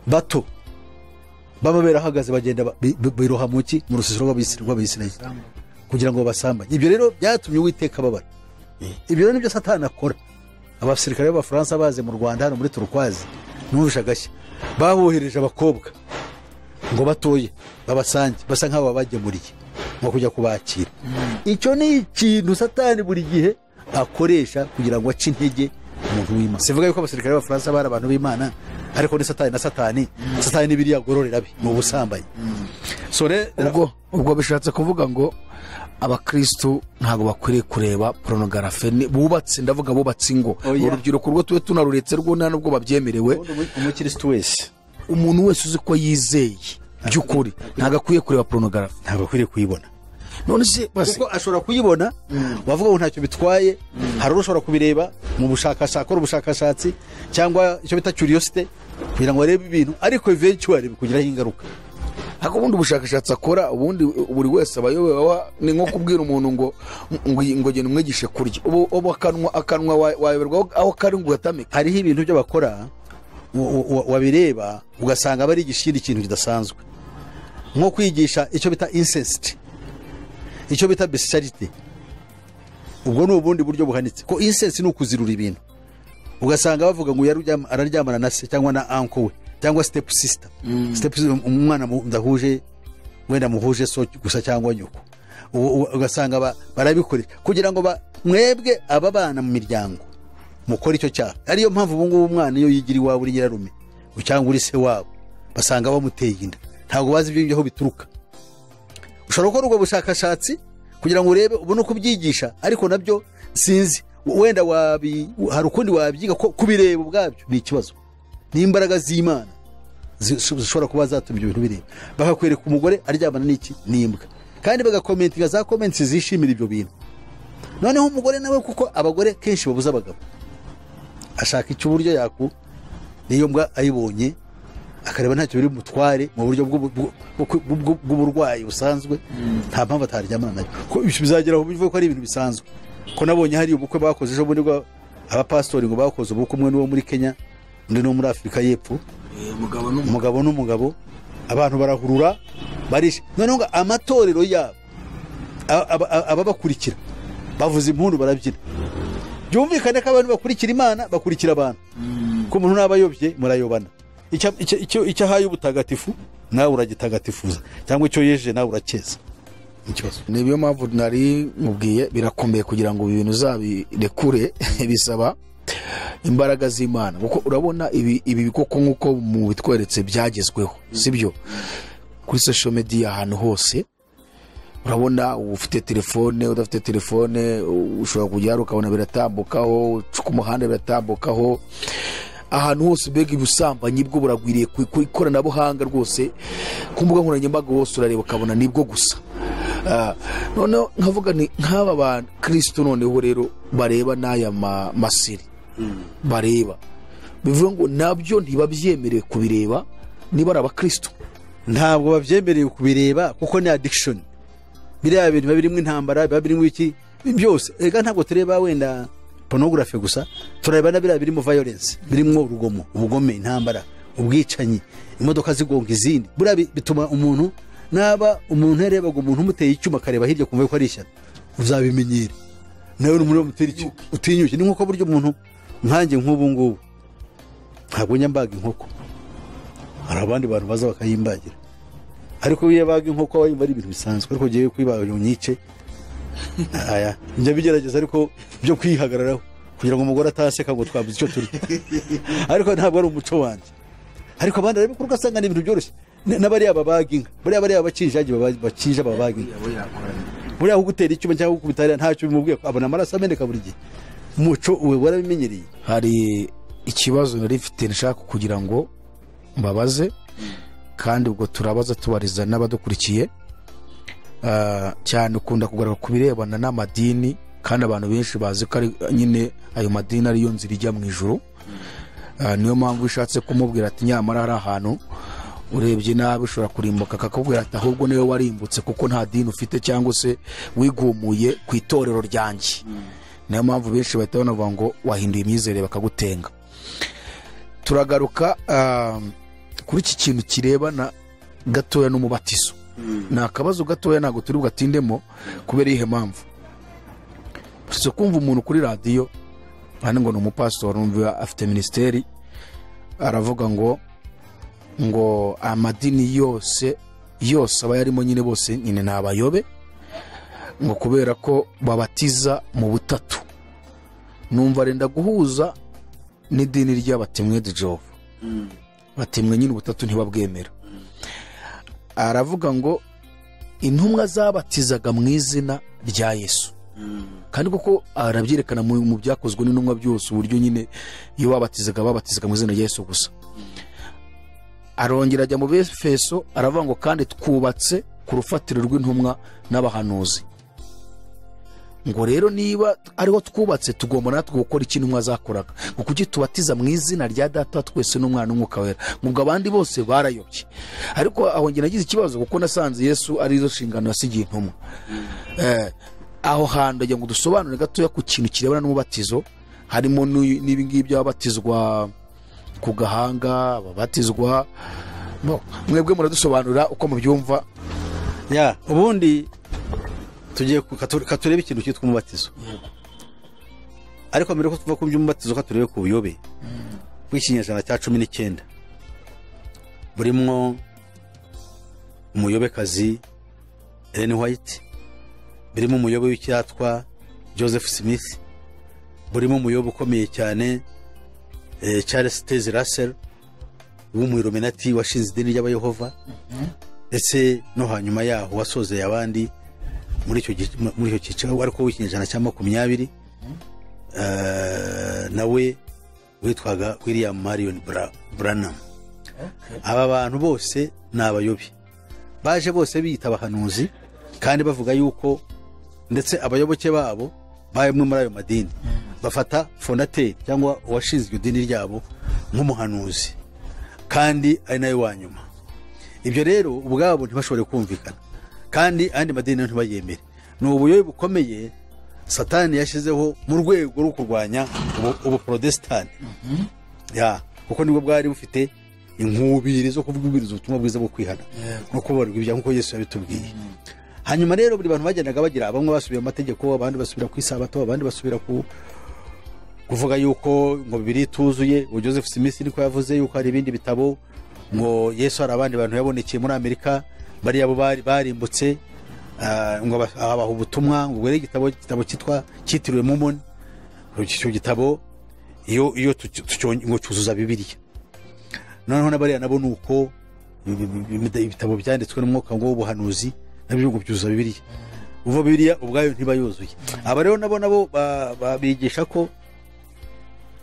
bato baba ahagaze bagenda biroha mu ki? Mu rusisiro rw'Abisirayeli kugira ngo basambanye. Ibyo rero byatumye Uwiteka ababara. Ibyo rero nibyo Satani akora. Abasirikare b'Abafaransa baze mu Rwanda hano muri Turukwazi, numvisha agashya, babohereje abakobwa ngo batoye babasange, basa nk'abo babagemuriye ngo kujya kubakira. Icyo ni ikintu Satani buri gihe akoresha kugira ngo ace intege umuntu w'Imana. Sivuga yuko abasirikare b'Abafaransa bari abantu b'Imana, ariko ni Satani na Satani, Satani biriya gororera bi mu busambanyi. So ubwo bishatse kuvuga ngo abakristu ntabwo bakwiriye kureba pornography bubatse, ndavuga bubatse ingo. Urubyiruko rwo tube tunaruretse rwo nta nubwo babyemerewe. Umukristu wese, umuntu wese uzi ko yizeye by'ukuri ntabwo akwiye kureba pornography, ntabwo akwiriye kuyibona. None se kuko ashobora kuyibona wavuga ngo ntacyo bitwaye, hari ushobora kubireba mu bushakashatsi, akora ubushakashatsi cyangwa icyo bita curiosity kugira ngo arebe ibintu, ariko eventually bikugiraho ingaruka. Hako ubundi ubushakashatsi akora, ubundi buri wese abayobewe, ni nko kubwira umuntu ngo ngo genda umwigishe kurya, ubu akanwa wayoberwa aho kari ngo ugatamike. Hariho ibintu byo bakora wabireba ugasanga barigisha ikindi kintu kidasanzwe, nko kwigisha icyo bita incest, icyo bita bestiality. Ubwo ni ubundi buryo buhanitse, ko incest ni ukuzirura ibintu, ugasanga bavuga ngo araryamana na se cyangwa na uncle we cyangwa step sister. Step sister umwana ndahuje wenda muhuje so gusa cyangwa nyoko, ugasanga barabikoresha kugira ngo mwebwe aba bana mu miryango mukora icyo cyaha. Ariyo mpamvu ubu ngubu umwana iyo yigira iwawe uri nyirarume cyangwa uri se wabo basanga bamuteye inda, ntabwo bazi ibyo aho bituruka. Ushobora gukora ubwo bushakashatsi kugira ngo urebe ubone uko ubyigisha, ariko nabyo sinzi wenda hari ukundi wabyiga, ko kubireba ubwabyo ni ikibazo. Ni imbaraga z'Imana zishobora kuba zatuma ibyo bintu bireba. Bakakwereka umugore aryamana n'iki? N'imbwa, kandi bagakomentinga za comments zishimira ibyo bintu. Noneho umugore nawe, kuko abagore kenshi babuza abagabo, ashaka icyo buryo yaku niyo mbwa ayibonye akareba ntacyo biri mutware mu buryo bw'uburwayi busanzwe, nta mpamvu ataryamana nayo, ko bizageraho bivuga ko ari ibintu bisanzwe. Ko nabonye hari ubukwe bakoze ejo bundi abapastori ngo bakoze ubukwe, umwe n'uwo muri Kenya undi no muri Afurika y'Epfo, umugabo n'umugabo, abantu barahurura barishe. Noneho amatorero yabo ababakurikira bavuza impundu barabyina. Byumvikane ko abantu bakurikira Imana bakurikira abantu, ko umuntu nabayobye murayobana. Icyo ahaye ubutagatifu nawe uragitagatifuza, cyangwa icyo yeje nawe urakeza. Ikibazo niyo mpamvu nari mubwiye birakomeye kugira ngo ibintu uzabirekure, bisaba imbaraga z'Imana, kuko urabona ibi koko nk'uko mu bitweretse byagezweho, sibyo? Kuri social media ahantu hose urabona, ufite telefone, udafite telefone, ushobora kujya ukabona biratambukaho, ku muhanda biratambukaho, ahantu hose. Mbega ubusambanyi bwo buragwiriye ku ikoranabuhanga rwose, ku mbuga nkoranyambaga hose urareba ukabona nibwo gusa. Noneho nkavuga ni nk'aba bakristo noneho rero bareba n'aya masiri bareba, bivuga ngo nabyo ntibabyemerewe kubireba niba ari abakristo. Ntabwo babyemerewe kubireba kuko ni addiction. Biriya bintu biba birimo intambara, biba birimo iki byose. Reka ntabwo tureba wenda pornography gusa, turareba na biriya birimo violence, birimo urugomo, ubugome, intambara, ubwicanyi, imodoka zigonga izindi. Buriya bituma umuntu, naba umuntu yarebaga umuntu umuteye icyuma akareba hirya kumva ko ari ishyano, uzabimenyere nawe n'umuntu umutera icyuma utinyuke. Ni nkuko buryo umuntu nkanjye nk'ubu ngubu ntabwo njya mbaga inkoko, hari abandi bantu baza bakayimbagira, ariko iyo baga inkoko aba yumva ari ibintu bisanzwe, ariko ugiye kuyibaga unyice. Aya njya bigerageza ariko byo kwihagararaho kugira ngo umugore ataseka ngo twabuze icyo turya, ariko ntabwo ari umuco wanjye. Ariko abandi barabikora ugasanga ni ibintu byoroshye. N'abariya babaga inka, bariya bakinjagi bakinja babaga inka, buriya kugutera icyuma cyangwa kugukubita hariya ntacyo bimubwiye, abona amaraso ameneka buri gihe. Umuco we warabimenyereye. Hari ikibazo nari mfite nshaka kugira ngo mbabaze, kandi ubwo turabaza tubariza n'abadukurikiye. Cyane ukunda kugaruka ku birebana n'amadini, kandi abantu benshi bazi ko ari nyine ayo madini ariyo nzira ijya mu ijuru. Niyo mpamvu ushatse kumubwira ati nyamara hari ahantu urebye nabi ushobora kurimbuka, akakubwira ati ahubwo niwe warimbutse kuko nta dini ufite cyangwa se wigumuye ku itorero ryanjye. Niyo mpamvu benshi bahita banavuga ngo wahinduye imyizerere, bakagutenga. Turagaruka kuri iki kintu kirebana gatoya n'umubatizo. Ni akabazo gatoya, ntabwo turi bugatindemo. Kubera iyihe mpamvu? Si kumva umuntu kuri radiyo hano ngo ni umupasitori, numva afite minisiteri, aravuga ngo amadini yose yose aba yarimo nyine bose nyine ni abayobe, ngo kubera ko babatiza mu butatu. Numva arenda guhuza n'idini ry'abatemwe de Jehova, batemwe nyine ubutatu ntibabwemera. Aravuga ngo intumwa zabatizaga mu izina rya Yesu, kandi koko arabyerekana mu byakozwe n'intumwa byose, uburyo nyine iyo babatizaga mu izina rya Yesu gusa. Arongera ajya mu Befeso aravuga ngo kandi twubatse ku rufatiro rw'intumwa n'abahanuzi, ngo rero niba ariho twubatse tugomba natwe gukora icyo intumwa zakoraga, ngo kuki tubatiza mu izina rya Data twese n'Umwana n'Umwuka Wera, ngo abandi bose barayobye. Ariko aho njye nagize ikibazo kuko nasanze Yesu ari zo nshingano yasigiye intumwa. Aho hantu ndagira ngo dusobanure gatoya ku kintu kirebana n'umubatizo, harimo n'ibi ngibi by'ababatizwa ku gahanga, ababatizwa. Mwebwe muradusobanurira uko mubyumva. Ya ubundi tugiye katurebe ikintu cyitwa umubatizo, ariko mbere ko tuva ku by'umubatizo katurebe ku buyobe bw'ikinyejana cya 19 burimwo umuyobekazi Ellen White, birimo umuyobe w'icyatwa Joseph Smith, burimo umuyobe ukomeye cyane Charles Taze Russell w'umuiluminati washinze idini ry'Abayehova, ndetse no hanyuma yaho wasozeye abandi muri icyo cyiciro, ariko w'ikinyejana cya 20, nawe witwaga William Marion Branham. Aba bantu bose ni abayobi, baje bose biyita abahanuzi, kandi bavuga yuko ndetse abayoboke babo bamwe muri ayo madini bafata fondateri cyangwa uwashinzwe idini ryabo nk'umuhanuzi, kandi ari nawe wa nyuma. Ibyo rero ubwabo ntibashobore kumvikana, kandi andi madini ntibayemere. Ni ubuyobe bukomeye Satani yashyizeho mu rwego rwo kurwanya ubuprotestani, ya kuko nibwo bwari bufite inkubiri zo kubwiriza ubutumwa bwiza bwo kwihana no kubarirwa ibyaha nk'uko Yesu yabitubwiye. Hanyuma rero buri bantu bagendaga bagira, bamwe basubira amategeko, abandi basubira ku isabato, abandi basubira ku Kuvuga yuko ngo Bibiliya ituzuye, ngo Joseph Smith niko yavuze yuko hari ibindi bitabo, ngo Yesu hari abandi bantu yabonekeye muri Amerika bariya bo barimbutse, ngo abaha ubutumwa, ngo rero igitabo cyitwa cyitiriwe Mormon, icyo gitabo iyo ngo cyuzuza Bibiliya. Noneho n'abariya nabo nuko ibitabo byanditswe n'umwuka ngo w'ubuhanuzi nabyo ngo byuzuza Bibiliya. Uva Bibiliya ubwayo ntiba yuzuye. Aba rero nabo bigisha ko,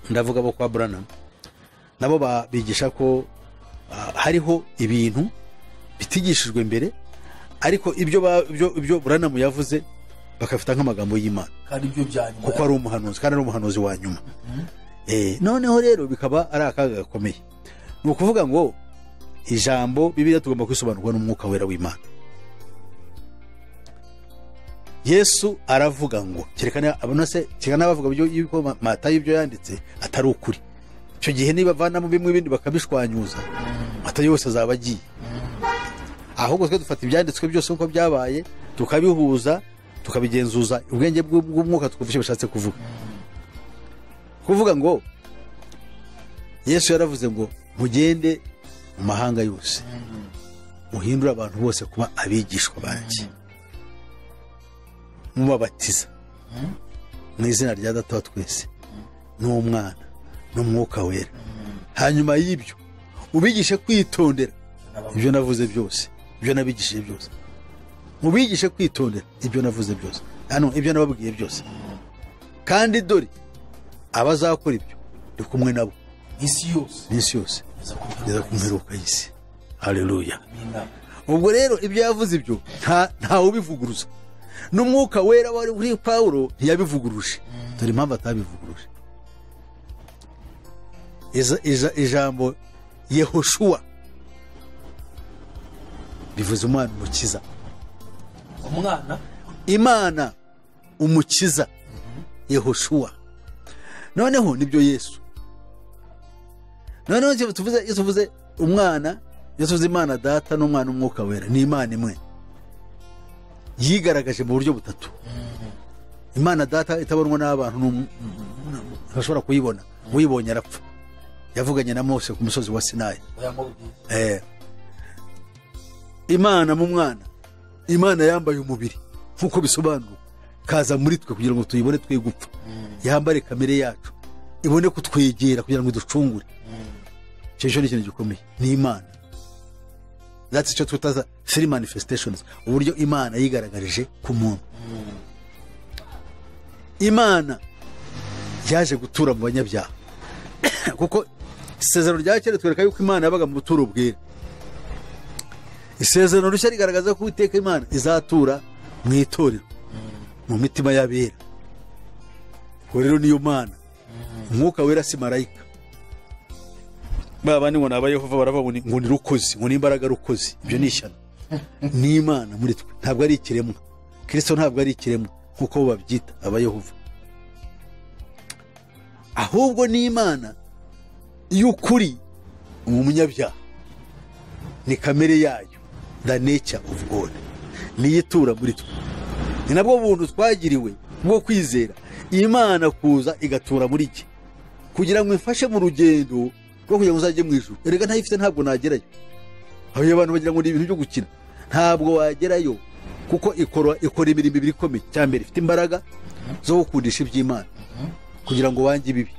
ndavuga bo kwa Branham, nabo bigisha ko hariho ibintu bitigishijwe mbere, ariko ibyo Branham yavuze bakafita nk'amagambo y'Imana, kandi ibyo bya nyuma, kuko ari umuhanuzi, kandi ari umuhanuzi wa nyuma. Noneho rero bikaba ari akaga gakomeye. Ni ukuvuga ngo ijambo Bibiliya tugomba kwisobanurwa n'umwuka wera w'Imana. Yesu aravuga ngo kerekana abonase kigana bavuga byo yuko Matayo ibyo yanditse atari ukuri. Icyo gihe niba vanamo bimwe ibindi bakabishwanyuza, Matayo yose azaba agiye. Ahubwo twe dufata ibyanditswe byose uko byabaye, tukabihuza, tukabigenzuza ubwenge bw'umwuka, tukumva icyo bishatse kuvuga. Kuvuga ngo Yesu yaravuze ngo mugende mu mahanga yose, muhindure abantu bose kuba abigishwa banjye, mubabatiza mu izina rya Data wa twese n'Umwana n'Umwuka Wera. Hanyuma y'ibyo ubigishe kwitondera ibyo navuze byose, ibyo nabigishije byose. Mubigishe kwitondera ibyo navuze byose, hano ibyo nababwiye byose. Kandi dore abazakora ibyo ndi kumwe nabo isi yose, isi yose kugeza ku mperuka y'isi. Haleluya. Ubwo rero ibyo yavuze ibyo nta ubivuguruza. N'umwuka wera wari uri Paulo ntiyabivuguruje. Dore impamvu atabivuguruje. Ijambo Yehoshua bivuze umwana umukiza. Umwana Imana umukiza, Yehoshua. Noneho nibyo Yesu. Noneho tuvuze umwana, Yesu uvuze Imana Data n'Umwana n'Umwuka Wera, ni Imana imwe yigaragaje mu buryo butatu. Imana Data itabonwa n'abantu, ntashobora kuyibona, uyibonye arapfa. Yavuganye na Mose ku musozi wa Sinayi. Imana mu mwana, Imana yambaye umubiri nkuko bisobanurwa, kaza muri twe kugira ngo tuyibone twe gupfa. Yambare kamere yacu, ibone kutwegera kugira ngo iducungure. Icyo ni ikintu gikomeye, ni Imana. That's icyo twita three manifestations, uburyo Imana yigaragarije ku muntu. Imana yaje gutura mu banyabyaha, kuko isezerano rya kera twereka yuko Imana yabaga mu buturo bwera. Isezerano rishya rigaragaza ko Uwiteka Imana izatura mu itorero, mu mitima y'abera. Ubwo rero niyo Mana. Umwuka wera si marayika. Baba ni ngo naba Yehova baravuga ngo ni rukozi, ngo ni imbaraga rukozi. Ibyo ni ishyano. Ni Imana muri twe, ntabwo ari ikiremwa. Kristo ntabwo ari ikiremwa nkuko bo babyita aba Yehova. Ahubwo ni Imana y'ukuri mu munyabyaha. Ni kamere yayo, the nature of God. Niyo itura muri twe. Ni nabwo buntu twagiriwe bwo kwizera Imana kuza igatura muri iki, kugira ngo ifashe mu rugendo rwo kugira ngo uzajye mu ijuru. Erega ntayifite ntabwo nagerayo. Aho abantu bagira ngo ni ibintu byo gukina, ntabwo wagerayo, kuko ikora imirimo ibiri ikomeye. Cya mbere, ifite imbaraga zo gukundisha iby'Imana kugira ngo wange ibibi.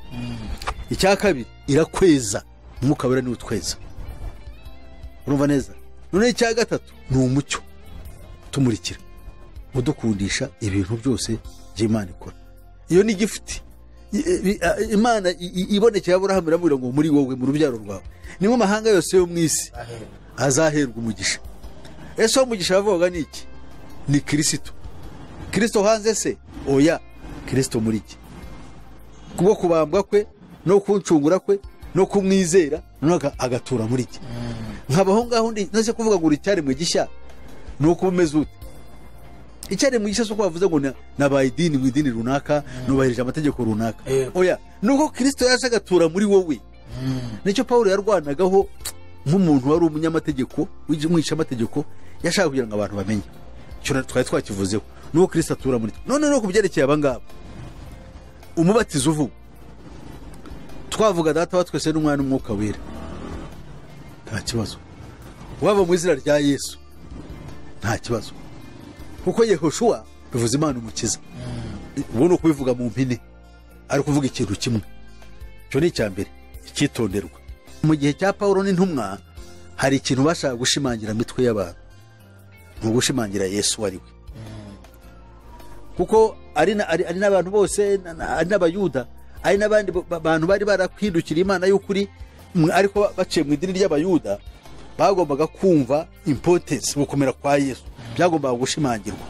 Icya kabiri, irakweza, Umwuka Wera ni utweza. Urumva neza? None icya gatatu ni umucyo tumurikira, udukundisha ibintu byose by'Imana ikora. Iyo ni gift Imana ibonekeye Aburahamu iramubwira ngo muri wowe, mu rubyaro rwawe, nimwe amahanga yose yo mu isi azaherwa umugisha. Ese uwo mugisha bavuga ni iki? Ni Kristo. Kristo hanze se? Oya, Kristo muri iki. Kubwo kubambwa kwe no kuncungura kwe no kumwizera, noneho agatura muri iki. Nkabaho ngaho ndi nase kuvuga ngo icyaremwe gishya ni uko umeze ute. Icyaremwe gishya soko bavuze ngo nabaye idini mu idini runaka, nubahirije amategeko runaka. Oya, nuko Kristo yaje agatura muri wowe. Nicyo Paulo yarwanagaho nk'umuntu wari umunyamategeko, w'umwishamategeko, yashaka kugira ngo abantu bamenye. Icyo twari twakivuzeho, nuko Kristo atura muri twe. None no kubyerekeye abangaba, umubatizo uvuga Twavuga Data wa twese n'Umwana n'Umwuka Wera, nta kibazo. Waba mu izina rya Yesu, nta kibazo, kuko Yehoshua bivuze Imana umukiza. Ubu ni ukubivuga mu mpine, ari kuvuga ikintu kimwe. Icyo ni icya mbere, icyitonderwa. Mu gihe cya Pawulo n'intumwa hari ikintu bashaka gushimangira mitwe y'abantu, ni ugushimangira Yesu wari we. Kuko ari n'abantu bose, ari n'Abayuda, ari n'abandi bantu bari barakwindukira Imana y'ukuri, ariko baciye mu idini ry'Abayuda, bagombaga kumva importance, gukomera kwa Yesu, byagombaga gushimangirwa.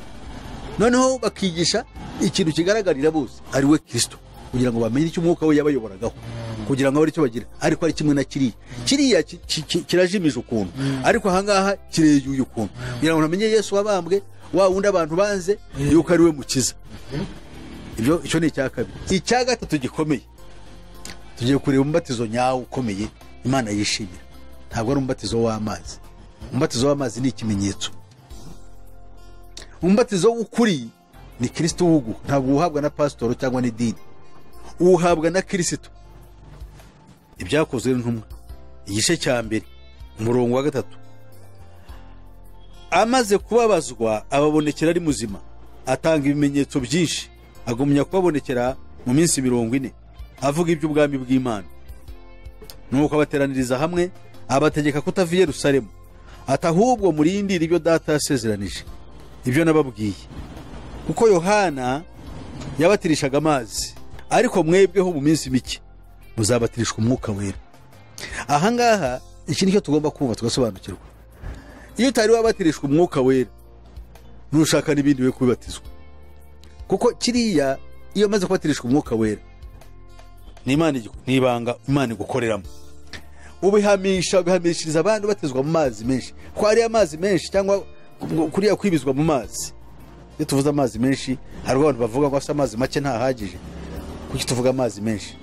Noneho bakigisha ikintu kigaragarira bose, ari we Kristo, kugira ngo bamenye icyo umwuka we yabayoboragaho, kugira ngo icyo bagira. Ariko ari kimwe na kiriya, kiriya kirajimije ukuntu, ariko ahangaha kireyuye ukuntu, kugira ngo bamenye Yesu wabambwe, wa wundi abantu banze, yuko ari we mukiza. Ibyo icyo ni icya kabiri. Icya gatatu gikomeye, tugiye kureba umubatizo nyawo ukomeye Imana yishimira. Ntabwo ari umubatizo w'amazi. Umubatizo w'amazi ni ikimenyetso. Umubatizo w'ukuri ni Kristo wugu, ntabwo uhabwa na pasitoro cyangwa n'idini, uhabwa na Kristo. Ibyakozwe n'intumwa igice cya 2 umurongo wa 3. Amaze kubabazwa ababonekera ari muzima, atanga ibimenyetso byinshi, agumya kubabonekera mu minsi 40, avuga iby'ubwami bw'Imana. Nuko abateraniriza hamwe, abategeka kutava i Yerusalemu, ati ahubwo murindire ibyo Data yasezeranije, ibyo nababwiye. Kuko Yohana yabatirishaga amazi, ariko mwebweho mu minsi mike muzabatirishwa Umwuka Wera. Ahangaha iki nicyo tugomba kumva tugasobanukirwa. Iyo utari wabatirishwa Umwuka Wera, ntushaka n'ibindi we kubibatizwa. Kuko kiriya iyo maze kubatirishwa Umwuka Wera, ni Imana, ni ibanga Imana igukoreramo. Ubihamisha, ubihamishiriza abantu batizwa mu mazi menshi. Ko ari amazi menshi cyangwa kuriya kwibizwa mu mazi. Iyo tuvuze amazi menshi, hari abantu bavuga ngo amazi make ntahagije. Kuki tuvuga amazi menshi?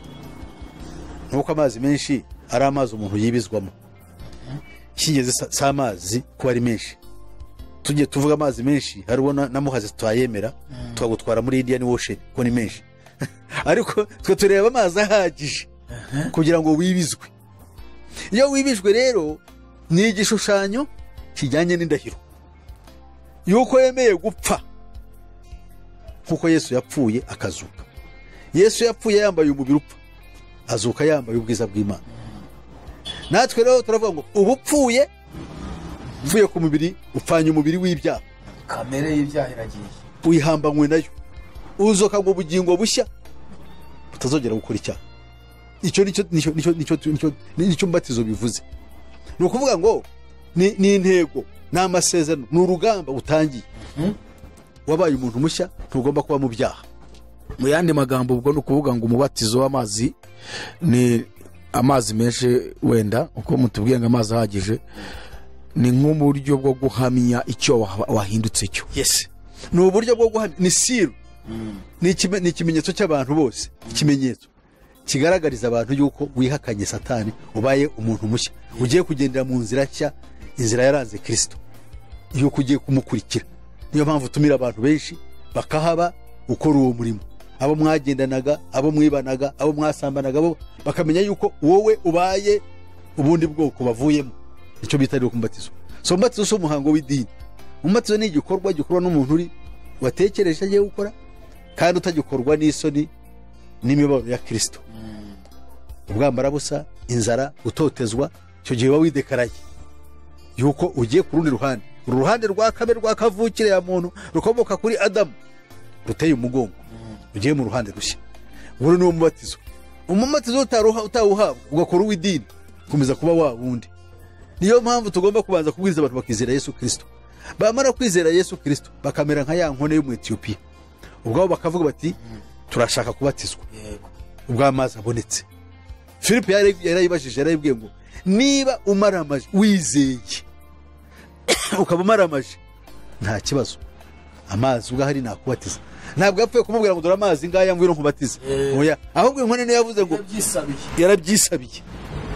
Nuko amazi menshi ari amazi umuntu yibizwamo. Kigeze sa amazi kuba ari menshi. Tujye tuvuga amazi menshi, hari ubona namuhaze twayemera, twagutwara muri Indian Ocean ko ni menshi. Ariko twe tureba amazi ahagije kugira ngo wibizwe. Iyo wibijwe rero ni igishushanyo kijyanye n'indahiro yuko yemeye gupfa nkuko Yesu yapfuye akazuka. Yesu yapfuye yambaye umubiri upfa, azuka yambaye ubwiza bw'Imana. Natwe rero turavuga ngo ubupfuye upfuye ku mubiri, upfanye umubiri w'ibyaha, kamere y'ibyaha iragiye, uyihambanywe nayo, uzoka ngo ubugingo bushya butazongera gukora icyaha. Icyo nicyo mbatizo bivuze. Ni ukuvuga ngo ni intego, ni amasezerano, ni urugamba utangiye. Wabaye umuntu mushya, ntugomba kuba mu byaha. Mu yandi magambo ubwo ni ukuvuga ngo umubatizo w'amazi ni amazi menshi, wenda uko mutubwiye ngo amazi ahagije, ni nk'uburyo bwo guhamya icyo wahindutse cyo. Yes, ni uburyo bwo guhamya, ni siru, ni ikimenyetso cy'abantu bose, ikimenyetso kigaragariza abantu yuko wihakanye Satani, ubaye umuntu mushya, ugiye kugendera mu nzira nshya, inzira yaranze Kristo, yuko ugiye kumukurikira. Niyo mpamvu tumira abantu benshi bakahaba ukora uwo murimo, abo mwagendanaga, abo mwibanaga, abo mwasambanaga, bo bakamenya yuko wowe ubaye ubundi bwoko bavuyemo. Icyo bita rero kumbatizo. So umbatizo si umuhango w'idini. Umbatizo ni igikorwa gikorwa n'umuntu uri watekereje agiye gukora, kandi utagikorwa n'isoni n'imibabaro ya Kristo. Ubwambara busa, inzara, gutotezwa, icyo gihe widekaraye yuko ugiye ku rundi ruhande, uruhande rwa kamere rwa kavukire ya muntu rukomoka kuri Adamu ruteye umugongo, ugiye mu ruhande rushya. Ubwo ni umubatizo. Umubatizo utawuhabwa ugakora uw'idini, komeza kuba wa wundi. Niyo mpamvu tugomba kubanza kubwiriza abantu bakizera Yesu Kristo. Bamara kwizera Yesu Kristo bakamera nka ya nkone y'Umwetiyopiya, ubwabo bakavuga bati turashaka kubatizwa. Ubwo amazi abonetse, Filipo yarayibajije, yarayibwiye ngo niba umaramaje wizeye ukaba umaramaje nta kibazo, amazi ubwo ahari nakubatiza. Ntabwo yapfuye kumubwira ngo dore amazi ngaya ngwino nkubatize, oya, ahubwo inkone niyo yavuze ngo yarabyisabiye,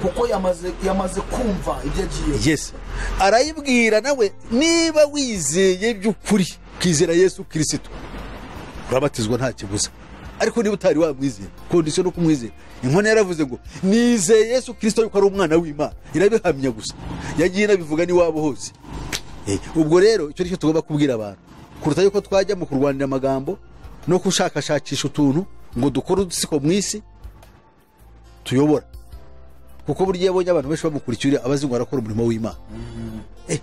kuko yamaze kumva ibyo agiye. Yes, arayibwira nawe niba wizeye by'ukuri ukizera Yesu Kristo urabatizwa nta kibuza. Ariko niba utari wamwizera, condition no kumwizera. Inkone yaravuze ngo nizeye Yesu Kristo yuko ari umwana w'Imana, irabihamya gusa, yagiye inabivuga n'iwabo hose. Ubwo rero icyo nicyo tugomba kubwira abantu, kuruta yuko twajya mu kurwanira amagambo no gushakashakisha utuntu ngo dukore udutsiko mu isi tuyobora. Kuko burya iyo abonye abantu benshi bamukurikira abazi ngo arakora umurimo w'Imana.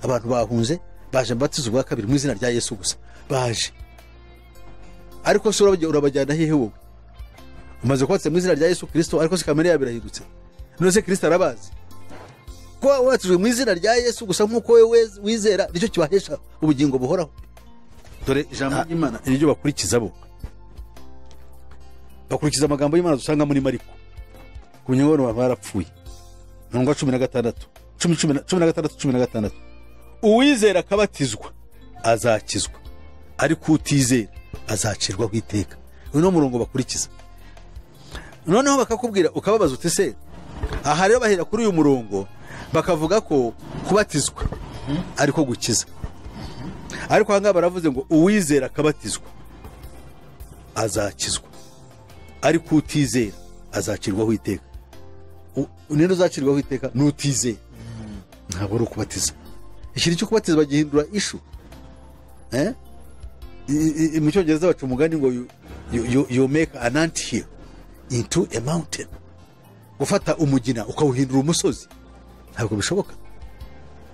Abantu bahunze baje mbatizo bwa kabiri mu izina rya Yesu gusa baje, ariko se urabajyana hehe wowe? Umaze kubatse mu izina rya Yesu Kristo, ariko se kamere yabo irahindutse. None se Kristo arabazi ko wabatijwe mu izina rya Yesu gusa nk'uko wewe wizera, nicyo kibahesha ubugingo buhoraho. Dore ijambo ry'Imana niryo bakurikiza bo, bakurikiza amagambo y'Imana dusanga muri Mariko ku ngingo abantu barapfuye 16 16 uwizera akabatizwa azakizwa, ariko utizera azacirwaho iteka. Uyu ni umurongo bakurikiza. Noneho bakakubwira ukababaza uti se, aha rero bahera kuri uyu murongo bakavuga ko kubatizwa ariko gukiza, ariko aha ngaha baravuze ngo uwizera akabatizwa azakizwa, ariko utizera azacirwaho iteka. Ninde uzacirwaho iteka? N'utizera. Ntabwo ari ukubatiza. Ikintu cyo kubatiza bagihindura issue. Mu Cyongereza baca umugani ngo you make an anthill into a mountain. Gufata umugina ukawuhindura umusozi ntabwo bishoboka.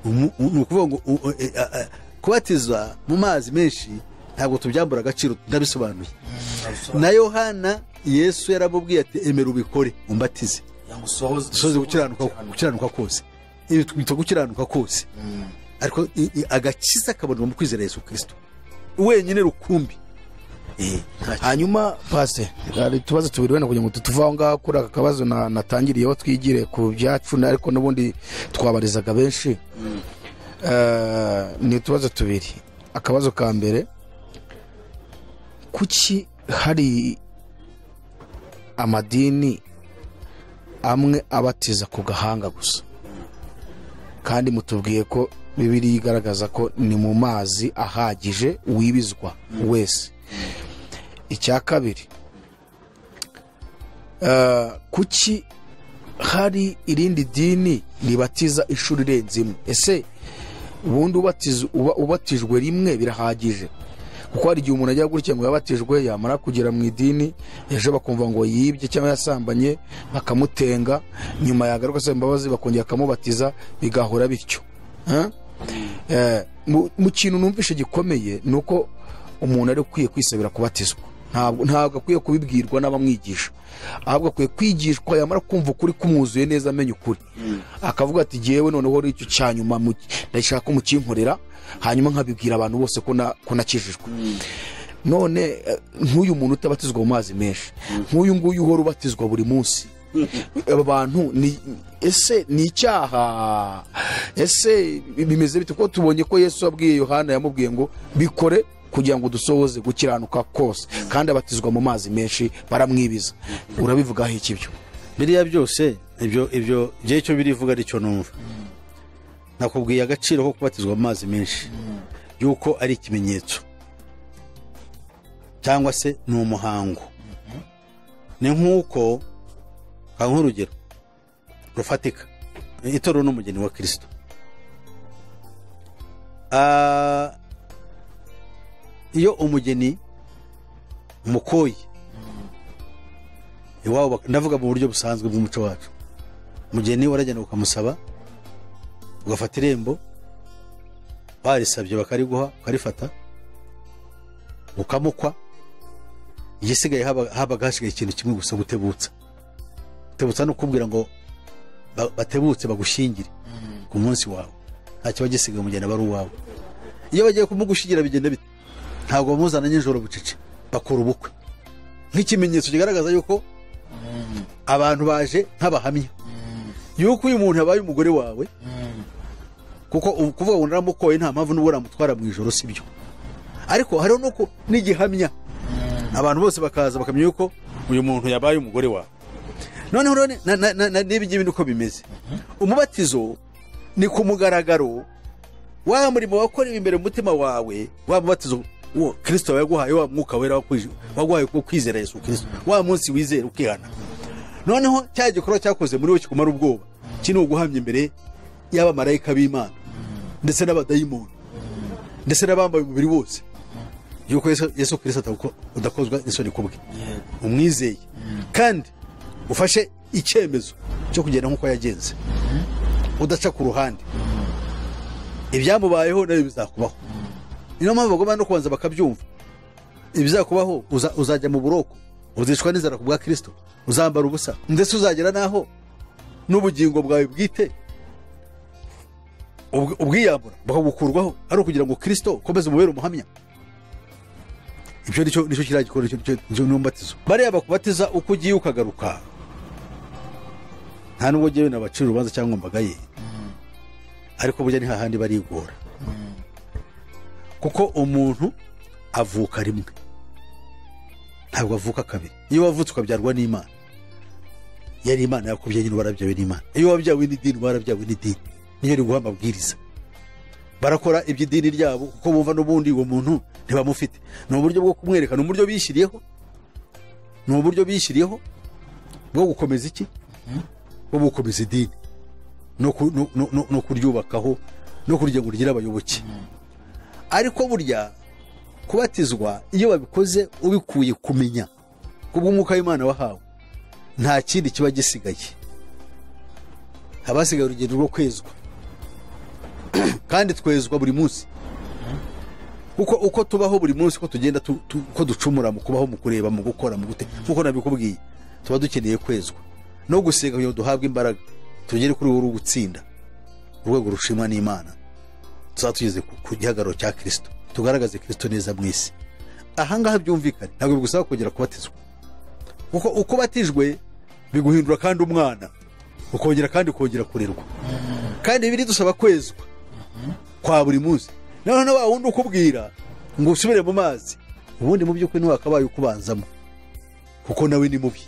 Ni ukuvuga ngo kubatiza mu mazi menshi ntabwo tubyambura agaciro, ndabisobanuye. Na Yohana Yesu yaramubwiye ati emera ubikore umbatize, dusoze gukiranuka kose. Ibi twita gukiranuka kose, ariko agakiza kabonwa mu kwizera Yesu Kristo wenyine rukumbi. Hanyuma pase hari tubazo tubiri wenda kugira ngo tutuva aho ngaho kuri aka kabazo natangiriyeho twigire ku byacu, ariko n'ubundi twabarizaga benshi. Ni utubazo tubiri. Akabazo ka mbere, kuki hari amadini amwe abatiza ku gahanga gusa, kandi mutubwiye ko Bibiliya igaragaza ko ni mu mazi ahagije wibizwa wese? Icya kabiri, kuki hari irindi dini ribatiza inshuro irenze imwe? Ese ubundi ubatijwe rimwe birahagije? Kuko hari igihe umuntu ajya gutya ngo yabatijwe, yamara kugera mu idini ejo bakumva ngo yibye cyangwa yasambanye, bakamutenga, nyuma yagaruka asaba imbabazi bakongera bakamubatiza, bigahora bityo. Mu kintu numvishe gikomeye ni uko umuntu ari ukwiye kwisabira kubatizwa. Ntabwo akwiye kubibwirwa n'abamwigisha, ahubwo akwiye kwigishwa, yamara kumva ukuri kumwuzuye neza, amenya ukuri, akavuga ati jyewe noneho icyo cya nyuma ndashaka ko mukinkorera, hanyuma nkabibwira abantu bose ko nakijijwe. None nk'uyu muntu utabatizwa mu mazi menshi, nk'uyu nguyu uhora ubatizwa buri munsi, aba bantu ni ese ni icyaha? Ese bimeze bite? Ko tubonye ko Yesu abwiye Yohana, yamubwiye ngo bikore kugira ngo dusohoze gukiranuka kose, kandi abatizwa mu mazi menshi baramwibiza. Urabivugaho iki byo? Biriya byose ibyo icyo birivuga aricyo numva. Nakubwiye agaciro ko kubatizwa mu mazi menshi, yuko ari ikimenyetso cyangwa se ni umuhango. Ni nk'uko nk'urugero rufatika, itorero n'umugeni wa Kristo. Iyo umugeni umukoye iwabo, ndavuga mu buryo busanzwe bw'umuco wacu, umugeni waragenda ukamusaba, ugafata irembo barisabye bakariguha, ukarifata ukamukwa. Igisigaye habaga hasigaye ikintu kimwe gusa, gutebutsa. Gutebutsa no kubwira ngo batebutse bagushyingire ku munsi wawe, nta kiba gisigaye, umugeni aba ari uwawe. Iyo bagiye kumugushyingira bigenda bite? Ntabwo bamuzana nijoro bucece, bakora ubukwe nk'ikimenyetso kigaragaza yuko abantu baje nk'abahamya yuko uyu muntu yabaye umugore wawe. Kuko kuvuga ngo naramukoye nta mpamvu n'ubwo namutwara mu ijoro si byo, ariko hariho nuko n'igihamya abantu bose bakaza bakamenya yuko uyu muntu yabaye umugore wawe. Noneho n'ibi ngibi uko bimeze, umubatizo ni ku mugaragaro wa murimo wakorewe imbere mu mutima wawe, wa mubatizo Uwo Kristo yaguhaye wa mwuka wera waguhaye ku kwizera Yesu Kristo, wa munsi wizera ukihana. Noneho cya gikorwa cyakoze muri wowe kikumara ubwoba, kino uguhamya imbere y'abamarayika b'Imana ndetse n'abadayimoni ndetse n'abambaye umubiri wose, yuko Yesu Kristo udakozwa n'isoni kubwe, umwizeye kandi ufashe icyemezo cyo kugenda nk'uko yagenze, udaca ku ruhande. Ibyamubayeho nawe bizakubaho. Niyo mpamvu bagomba no kubanza bakabyumva. Ibizakubaho, uzajya mu buroko, uzicwa n'inzara ku bwa Kristo, uzambara ubusa, ndetse uzagera naho n'ubugingo bwawe bwite ubwiyambura bakagukurwaho, ari ukugira ngo Kristo ukomeze umubere umuhamya. Ibyo nicyo kiriya gikorwa, nicyo n'umubatizo. Bariya bakubatiza uko ugiye ukagaruka, nta nubwo ngewe nabacira urubanza cyangwa mbagaye, ariko burya ni hahandi barigora, kuko umuntu avuka rimwe, ntabwo avuka kabiri. Iyo wavutse ukabyarwa n'Imana, yari Imana yakubye nyine, warabyawe n'Imana. Iyo wabyawe n'idini, warabyawe n'idini, niyo riguha amabwiriza. Barakora iby'idini ryabo kuko bumva n'ubundi uwo muntu ntibamufite. Ni uburyo bwo kumwereka, ni uburyo bishyiriyeho, ni uburyo bishyiriyeho bwo gukomeza iki, bwo gukomeza idini no kuryubakaho no kurya ngo rigire abayoboke. Ariko burya kubatizwa iyo babikoze ubikuye kumenya kubw'umwuka w'Imana wahawe, nta kindi kiba gisigaye, habasigaye urugendo rwo kwezwa. Kandi twezwa buri munsi, kuko uko tubaho buri munsi, uko tugenda, uko ducumura mu kubaho, mu kureba, mu gukora, mu gute, nkuko nabikubwiye, tuba dukeneye kwezwa no gusenga kugira ngo duhabwe imbaraga, tugere kuri uru gutsinda urwego rushimwa n'Imana, tuzaba tugeze ku gihagararo cya Kristo, tugaragaze Kristo neza mu isi. Ahangaha byumvikane, ntabwo bigusaba kongera kubatizwa, kuko uko batijwe biguhindura kandi umwana, ukongera kandi ukongera kurerwa. Kandi biri dusaba kwezwa kwa buri munsi. Noneho wa wundi ukubwira ngo usubire mu mazi, ubundi mu by'ukuri ntiwakabaye ukubanzamo, kuko nawe ni mubi.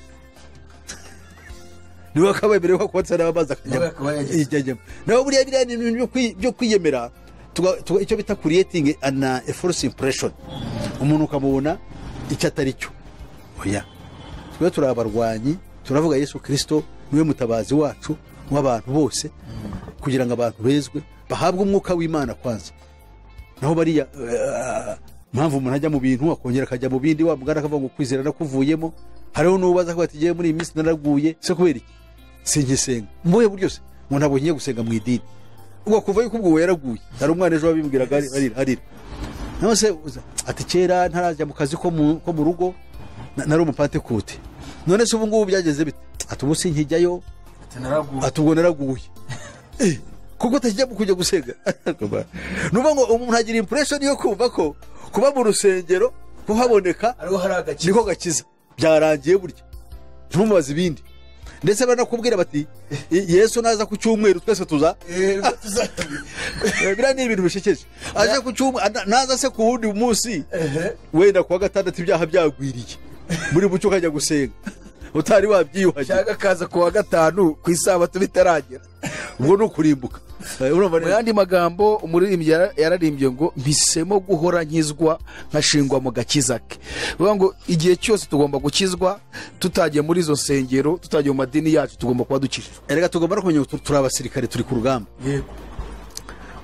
Niwe wakabaye mbere yuko akubatsa n'amazi akajyamo. Nawe buriya biriya ni ibintu byo kwiyemera, icyo bita creating an a false impression, umuntu ukamubona icyo atari cyo. Oya, twe turi abarwanyi, turavuga Yesu Kristo niwe mutabazi wacu w'abantu bose, kugira ngo abantu bezwe bahabwe umwuka w'Imana kwanza. Naho bariya mpamvu umuntu ajya mu bintu akongera akajya mu bindi, wa mugana akavuga ngo kwizera nakuvuyemo. Hariho n'ubaza ko atigiye muri iyi minsi naraguye, se kubera iki singisenga mboye buryo se ngo ntabwo ngiye gusenga mu idini, ubwo kuva yuko ubwo yaraguye. Hari umwana ejo wabimbwiraga arira, none se ati kera ntarajya mu kazi ko mu rugo nari umupantekote, none se ubu ngubu byageze bite? Ati ubu sinkijyayo, ati ubwo naraguye kuko utajya kujya gusenga. Nuba ngo umuntu agira impression yo kumva ko kuba mu rusengero kuhaboneka niko gakiza, byarangiye burya, ntumubaze ibindi. Ndetse banakubwira bati Yesu naza ku cyumweru twese tuza. Biriya ni ibintu bishekeje. Aje ku cyumweru, naza se ku wundi munsi, wenda kuwa gatandatu ibyaha byagwiriye, muri bucyo ukajya gusenga utari wabyiyuhagiye, cyangwa akaza kuwa gatanu ku isabato bitaragera, ubwo ni ukurimbuka. Mu yandi magambo umuririmbyi yararimbye ngo mpisemo guhora nkizwa nkashingwa mu gakiza ke. Bivuga ngo igihe cyose tugomba gukizwa, tutagiye muri izo nsengero, tutagiye mu madini yacu, tugomba kuba dukijijwe. Erega tugomba no kumenya turi abasirikare, turi ku rugamba. Yego,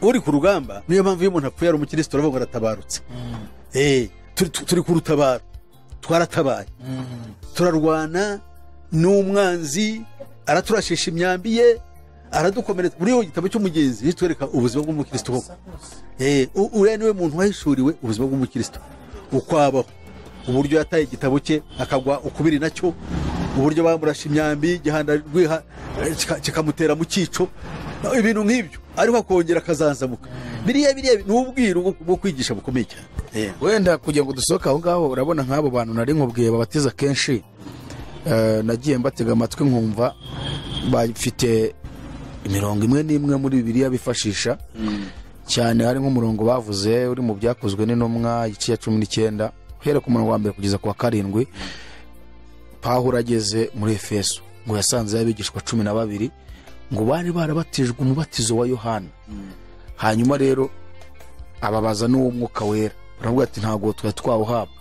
uri ku rugamba. Niyo mpamvu iyo umuntu apfuye ari umukristo aravuga ngo aratabarutse. Turi ku rutabaro, twaratabaye, turarwana n'umwanzi, araturashisha imyambi ye, aradukomeretsa. Muri iyo gitabo cy'umugenzi kitwereka ubuzima bw'umukristo koko. Uriya niwe muntu wahishuriwe ubuzima bw'umukristo uko abaho, uburyo yataye igitabo cye akagwa ukubiri nacyo, uburyo bamurasha imyambi igihanda rwiha kikamutera mu cyico, ibintu nk'ibyo, ariko akongera akazanzamuka. Biriya ni ubwiru bwo kwigisha bukomeye cyane. Wenda kugira ngo dusohoke aho ngaho, urabona nk'abo bantu nari nkubwiye babatiza kenshi, nagiye mbatega amatwi nkumva bafite imirongo imwe n'imwe muri Bibiliya bifashisha cyane. Hari nk'umurongo bavuze uri mu byakozwe n'intumwa igice cya 19, uhereye ku murongo wa mbere kugeza ku wa 7. Pawulo ageze muri Efeso ngo yasanze abigishwa 12 ngo bari barabatijwe umubatizo wa Yohana. Hanyuma rero ababaza n'uwo mwuka wera. Baravuga ati ntabwo twari twawuhabwa.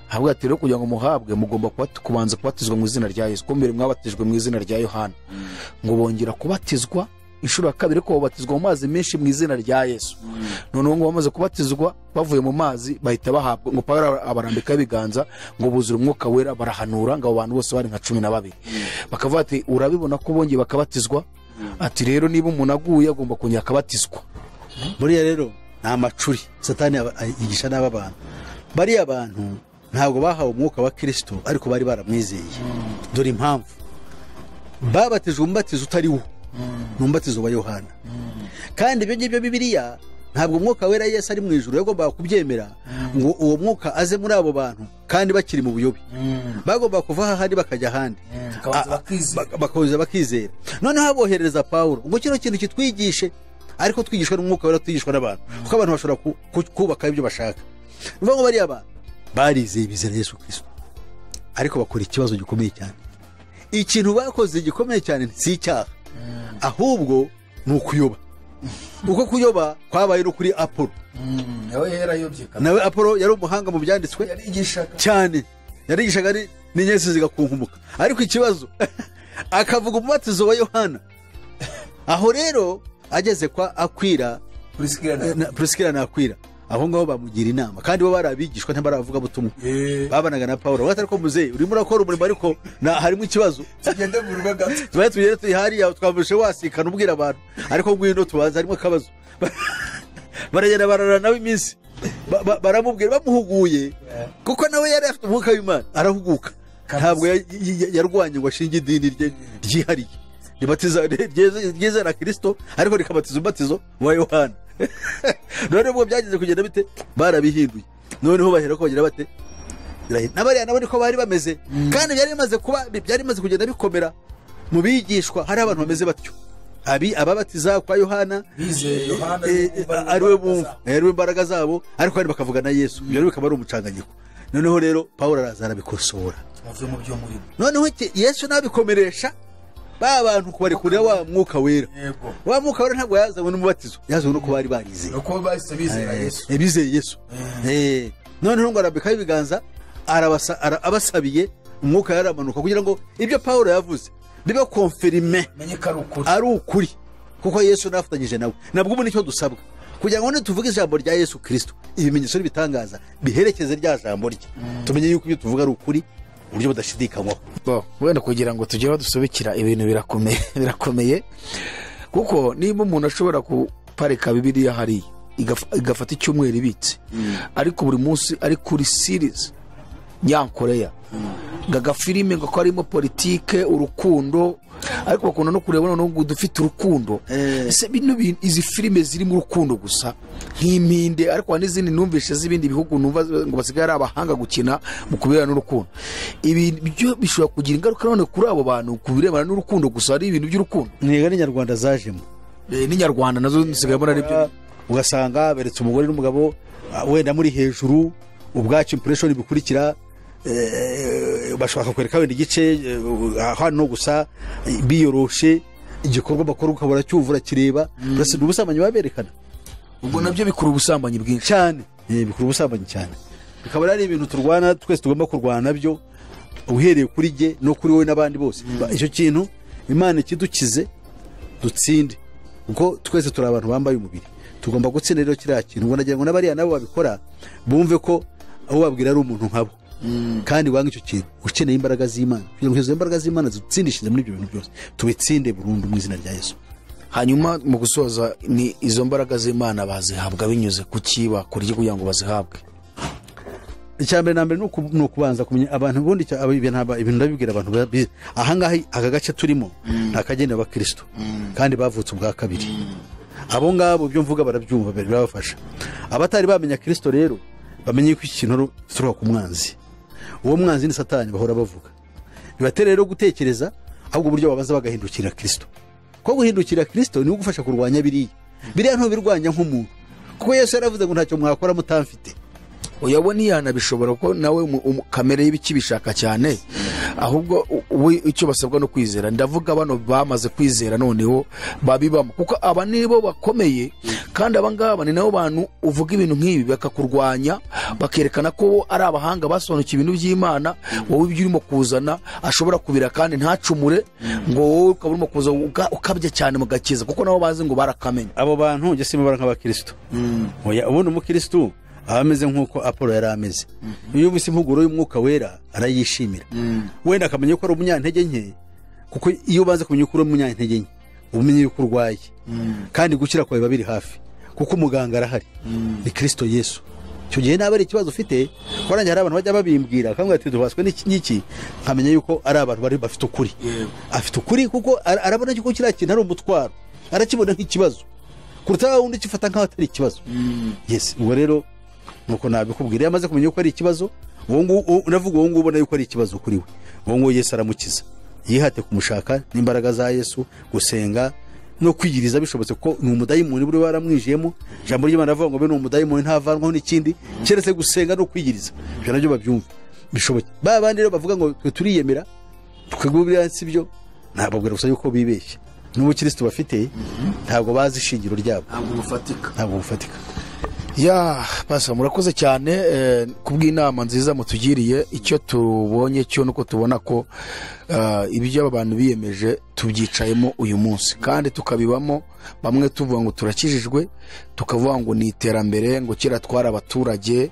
Aravuga ati rero kugira ngo muhabwe mugomba kubanza kubatizwa mu izina rya Yesu, kuko mbere mwabatijwe mu izina rya Yohana. Ngo bongera kubatizwa inshuro ya kabiri, ko babatizwa mu mazi menshi mu izina rya Yesu. Noneho ngo bamaze kubatizwa bavuye mu mazi bahita bahabwa, ngo Pawulo abarambikaho ibiganza ngo buzure umwuka wera, barahanura. Ngo abo bantu bose bari nka 12. Bakavuga ati urabibona ko bongeye bakabatizwa, ati rero niba umuntu aguye agomba kongera akabatizwa. Buriya rero ni amacuri Satani yigisha n'aba bantu. Bariya bantu ntabwo bahawe umwuka wa Kristo, ariko bari baramwizeye. Dore impamvu babatijwe umubatizo utari wo, ni umubatizo wa Yohana. Kandi ibyo ngibyo Bibiliya ntabwo umwuka wera Yesu ari mu ijuru yagombaga kubyemera ngo uwo mwuka aze muri abo bantu kandi bakiri mu buyobe. Bagomba kuva ahandi bakajya ahandi, bakabanza bakizera. Noneho aboherereza Pawulo ngo kino kintu kitwigishe, ariko twigishwa n'umwuka wera, twigishwa n'abantu, kuko abantu bashobora kubaka ibyo bashaka. Ni ukuvuga ngo bariya bantu barizeye, bizera Yesu Kristo, ariko bakora ikibazo gikomeye cyane. Ikintu bakoze gikomeye cyane si icyaha, ahubwo ni ukuyoba. Uko kuyoba kwabaye no kuri Apollo. Nawe yarayobye. Nawe Apollo yari umuhanga mu byanditswe cyane, yarigishaga n'inyenzi zigakunkumuka, ariko ikibazo akavuga umubatizo wa Yohana. Aho rero ageze kwa Akwira, Priskila na Akwira, aho ngaho bamugira inama, kandi bo bari abigishwa ntibaravuga butumwa. Babanaga na Pawulo batari ko muzehe urimo urakora umurimo, ariko harimo ikibazo, tugende mu rugo gato, tubaye tugende turi hariya twamurushe wasikana ubwira abantu, ariko ngwino tubanza harimo akabazo. Baragenda bararana nawe iminsi, baramubwira bamuhuguye, kuko nawe yari afite umwuka w'Imana, arahuguka. Ntabwo yarwanye ngo ashinge idini rye ryihariye ribatiza ryizera Kristo, ariko rikabatiza umubatizo wa Yohana. None ubwo byageze kugenda bite, barabihinduye. Noneho bahera ko bagira bate, n'abariya nabo niko bari bameze. Kandi byari bimaze kuba, byari bimaze kugenda bikomera mu bigishwa. Hari abantu bameze batyo, ababatiza kwa Yohana bizeye Yohana ariwe bumva, ariwe imbaraga zabo, ariko kandi bakavuga na Yesu. Ibyo rero bikaba ari umucanganyiko. Noneho rero Pawulo araza arabikosora, muve mu byo murimo. Noneho Yesu nabikomeresha ba bantu kubarekurira wa mwuka wera. Wa mwuka wera ntabwo yazanywe n'umubatizo, yazanywe no kuba bari barizeye, nuko bahise bizera Yesu. Bizeye Yesu. Noneho ngo arambikaho ibiganza, abasabiye umwuka yaramanuka, kugira ngo ibyo Pawulo yavuze bibe konfirime, menye ko ari ukuri, kuko Yesu nafatanyije nawe. Nabwo ubu nicyo dusabwa, kugira ngo tuvuge ijambo rya Yesu Kristo, ibimenyetso n'ibitangaza biherekeze rya jambo rye, tumenye yuko ibyo tuvuga ari ukuri uburyo budashidikanywaho. Wenda kugira ngo tugere aho dusubikira ibintu birakomeye, birakomeye, kuko niba umuntu ashobora guparika Bibiliya hariya igafata icyumweru ibitse, ariko buri munsi ari kuri series Nyankoreya, gagafilime ngo ko harimo politike, urukundo, ariko bakunda no kureba noneho ngo dufite urukundo. Ese bino izi filime zirimo urukundo gusa nk'impinde, ariko hari n'izindi numvishe z'ibindi bihugu numva ngo basigaye ari abahanga gukina mu kubirebana n'urukundo. Ibi byo bishobora kugira ingaruka none kuri abo bantu ku birebana n'urukundo gusa, ari ibintu by'urukundo. Niga n'inyarwanda zajemo, n'inyarwanda nazo nsigaye mbona aribyo. Ugasanga beretse umugore n'umugabo wenda muri hejuru, ubwacu impression bikurikira, bashaka kwereka wenda igice hano gusa biyoroshe, igikorwa bakora ukabura cyuvura kireba, uretse ubusambanyi baberekana. Ubwo nabyo bikura ubusambanyi bwinshi cyane. Bikura ubusambanyi cyane, bikaba ari ibintu turwana twese, tugomba kurwana nabyo, uhereye kuri jye no kuri wowe n'abandi bose. Icyo kintu Imana ikidukize dutsinde, kuko twese turi abantu bambaye umubiri, tugomba gutsinda rero kiriya kintu. Ubwo nagira ngo n'abariya nabo babikora bumve ko aho babwira ari umuntu nkabo, kandi wanga icyo kintu ukeneye imbaraga z'Imana, kugira ngo izo imbaraga z'Imana zitsindishije muri ibyo bintu byose, tubitsinde burundu mu izina rya Yesu. Hanyuma mu gusoza, ni izo mbaraga z'Imana bazihabwa binyuze ku ki, bakora iki kugira ngo bazihabwe? Icya mbere na mbere ni ukubanza kumenya abantu. Ubundi ibintu ndabibwira abantu, aha ngaha aka gace turimo ni akagenewe abakristo kandi bavutse ubwa kabiri. Abo ngabo ibyo mvuga barabyumva, birabafasha. Abatari bamenya Kristo rero bamenye ko iki kintu gituruka ku mwanzi. Uwo mwanzi ni Satani bahora bavuga. Bibatera rero gutekereza ahubwo uburyo babanza bagahindukira Kristo. Ko guhindukira Kristo ni ugufasha kurwanya biriya. Biriya ntubirwanya nk'umuntu, kuko Yesu yaravuze ngo ntacyo mwakora mutamfite. Oya we ntiyanabishobora, kuko nawe kamere y'ibikibishaka cyane, Ahubwo we icyo basabwa no kwizera. Ndavuga bano bamaze kwizera noneho babibamo, kuko aba nibo bakomeye, kandi aba ngaba ni nabo bantu uvuga ibintu nk'ibi bakakurwanya, bakerekana ko ari abahanga basobanukiwe ibintu by'Imana. Wowe ibyo urimo kuzana ashobora kubira kandi ntacumure, ngo wowe ukaba urimo kuza ukabya cyane mu gakiza, kuko nabo bazi ngo barakamenya. Abo bantu njye simbabara nk'abakristo. Oya, ubundi umukristo aba ameze nk'uko Apollo yari ameze. Iyo yumvise impuguro y'umwuka wera arayishimira, wenda akamenya ko ari umunyantege nke, kuko iyo ubanza kumenya ko uri umunyantege nke uba umenye yuko urwaye, kandi gukira kwawe biba biri hafi, kuko umuganga arahari, ni Kristo Yesu. Icyo gihe naba ari ikibazo ufite, kuko nanjye hari abantu bajya babimbwira bakambwira ati duhaswe n'iki n'iki, nkamenya yuko ari abantu bari bafite ukuri. Afite ukuri kuko arabona yuko kiriya kintu ari umutwaro, arakibona nk'ikibazo kuruta wa wundi ukifata nk'aho atari ikibazo. Yes, ubwo rero nuko nabikubwira, iyo amaze kumenya yuko ari ikibazo, uwo nguwo unavuga, uwo nguwo ubona yuko ari ikibazo kuri we, uwo nguwo Yesu aramukiza. Yihate kumushaka n'imbaraga za Yesu, gusenga no kwiyiriza bishobotse, kuko ni umudayimoni buri waramwijiyemo. Ijambo ry'Imana rivuga ngo be ni umudayimoni ntavanwaho n'ikindi keretse gusenga no kwiyiriza. Ibyo nabyo babyumva bishoboke. Ba bandi rero bavuga ngo twe turiyemera, twebwe buriya si byo, nababwira gusa yuko bibeshya. N'ubukristo bafite ntabwo bazi ishingiro ryabo, ntabwo bufatika, ntabwo bufatika. Ya pasa, murakoze cyane kubw'inama nziza mutugiriye. Icyo tubonye cyo nuko tubona ko ibyo aba bantu biyemeje tubyicayemo uyu munsi, kandi tukabibamo. Bamwe tuvuga ngo turakijijwe, tukavuga ngo ni iterambere, ngo kera twari abaturage,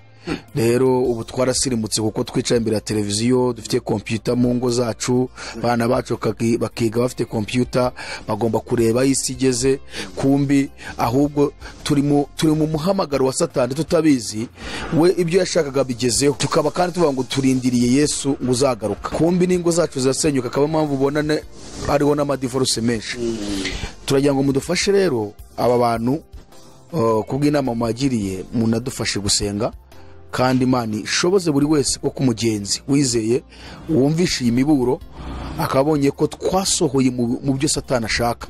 rero ubu twarasirimutse kuko twicaye imbere ya televiziyo, dufite kompiyuta mu ngo zacu, abana bacu bakiga bafite kompiyuta, bagomba kureba aho isi igeze. Kumbi ahubwo turi mu muhamagaro wa Satani tutabizi, we ibyo yashakaga bigezeho, tukaba kandi tuvuga ngo turindiriye Yesu ngo uzagaruka. Kumbi n'ingo zacu zirasenyuka, akaba impamvu ubona hariho n'amadivorce menshi. Turagira ngo mudufashe rero aba bantu kubw'inama mwagiriye, munadufashe gusenga, kandi Imana ishoboze buri wese ko kumugenzi wizeye wumvishe iyi miburo, akabonye ko twasohoye mu byo Satani ashaka,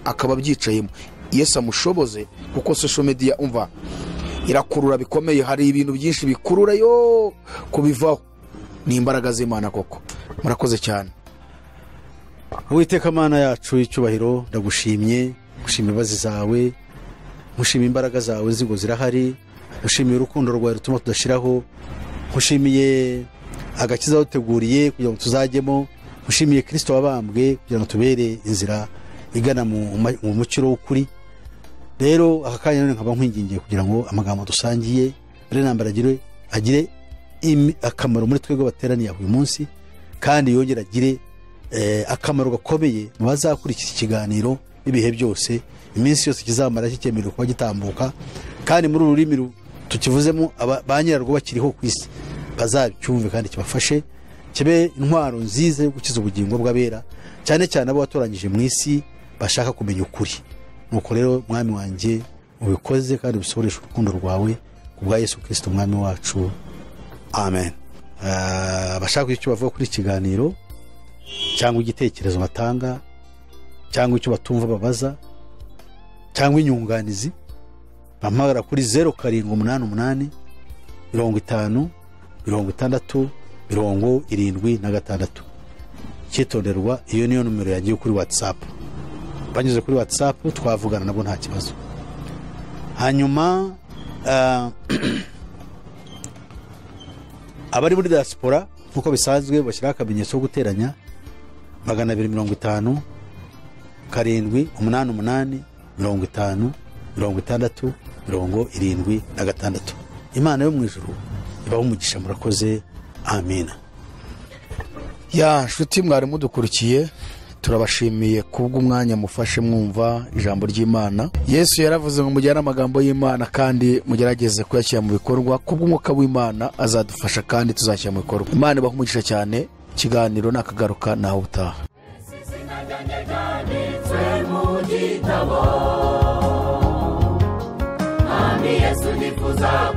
akaba abyicayemo. Yesu amushoboze, kuko social media umva irakurura bikomeye, hari ibintu byinshi bikurura yo kubivaho, ni imbaraga z'Imana koko. Murakoze cyane. Uwiteka Mana yacu icyubahiro, ndagushimye, gushima imbabazi zawe, gushima imbaraga zawe zigo zirahari, gushimiye urukundo rwawe rutuma tudashiraho, gushimiye agakiza waduteguriye kugira ngo tuzajyemo, gushimiye Kristo wabambwe kugira ngo tubere inzira igana mu mukiro w'ukuri. Rero aka kanya none nkaba nkwingingiye kugira ngo amagambo dusangiye mbere na mbere agire akamaro muri twebwe bateraniye uyu munsi, kandi yongere agire akamaro gakomeye mu bazakurikira ikiganiro ibihe byose, iminsi yose kizamara kikemerewe kuba gitambuka, kandi muri uru rurimi tukivuzemo ba nyirarwo bakiriho ku isi bazabyumve kandi kibafashe, kibe intwaro nziza yo gukiza ubugingo bw'abera, cyane cyane abo watoranyije mu isi bashaka kumenya ukuri. Nuko rero mwami wanjye ubikoze kandi ubisohoreshe urukundo rwawe ku bwa Yesu Kristo mwami wacu, amen. Abashaka icyo bavuga kuri ikiganiro cyangwa igitekerezo batanga cyangwa icyo batumva babaza cyangwa inyunganizi, bampamagara kuri 0788 50 60 76. Cyitonderwa, iyo niyo numero yagiye kuri WhatsApp. Banyuze kuri WhatsApp twavugana nabo nta kibazo. Hanyuma abari muri diaspora nkuko bisanzwe bashyira akamenyetso ko guteranya 250 7 88 50 60 76. Imana yo mu ijuru ibahe umugisha, murakoze, amina. Ya nshuti mwari mudukurikiye, turabashimiye kubw'umwanya mufashe mwumva ijambo ry'Imana. Yesu yaravuze ngo mujyane amagambo y'Imana kandi mugerageze kuyashyira mu bikorwa, kubw'umwuka w'Imana azadufasha kandi tuzashyira mu bikorwa. Imana ibahe umugisha cyane. Ikiganiro nakagaruka naho utaha. Yesu nifuza.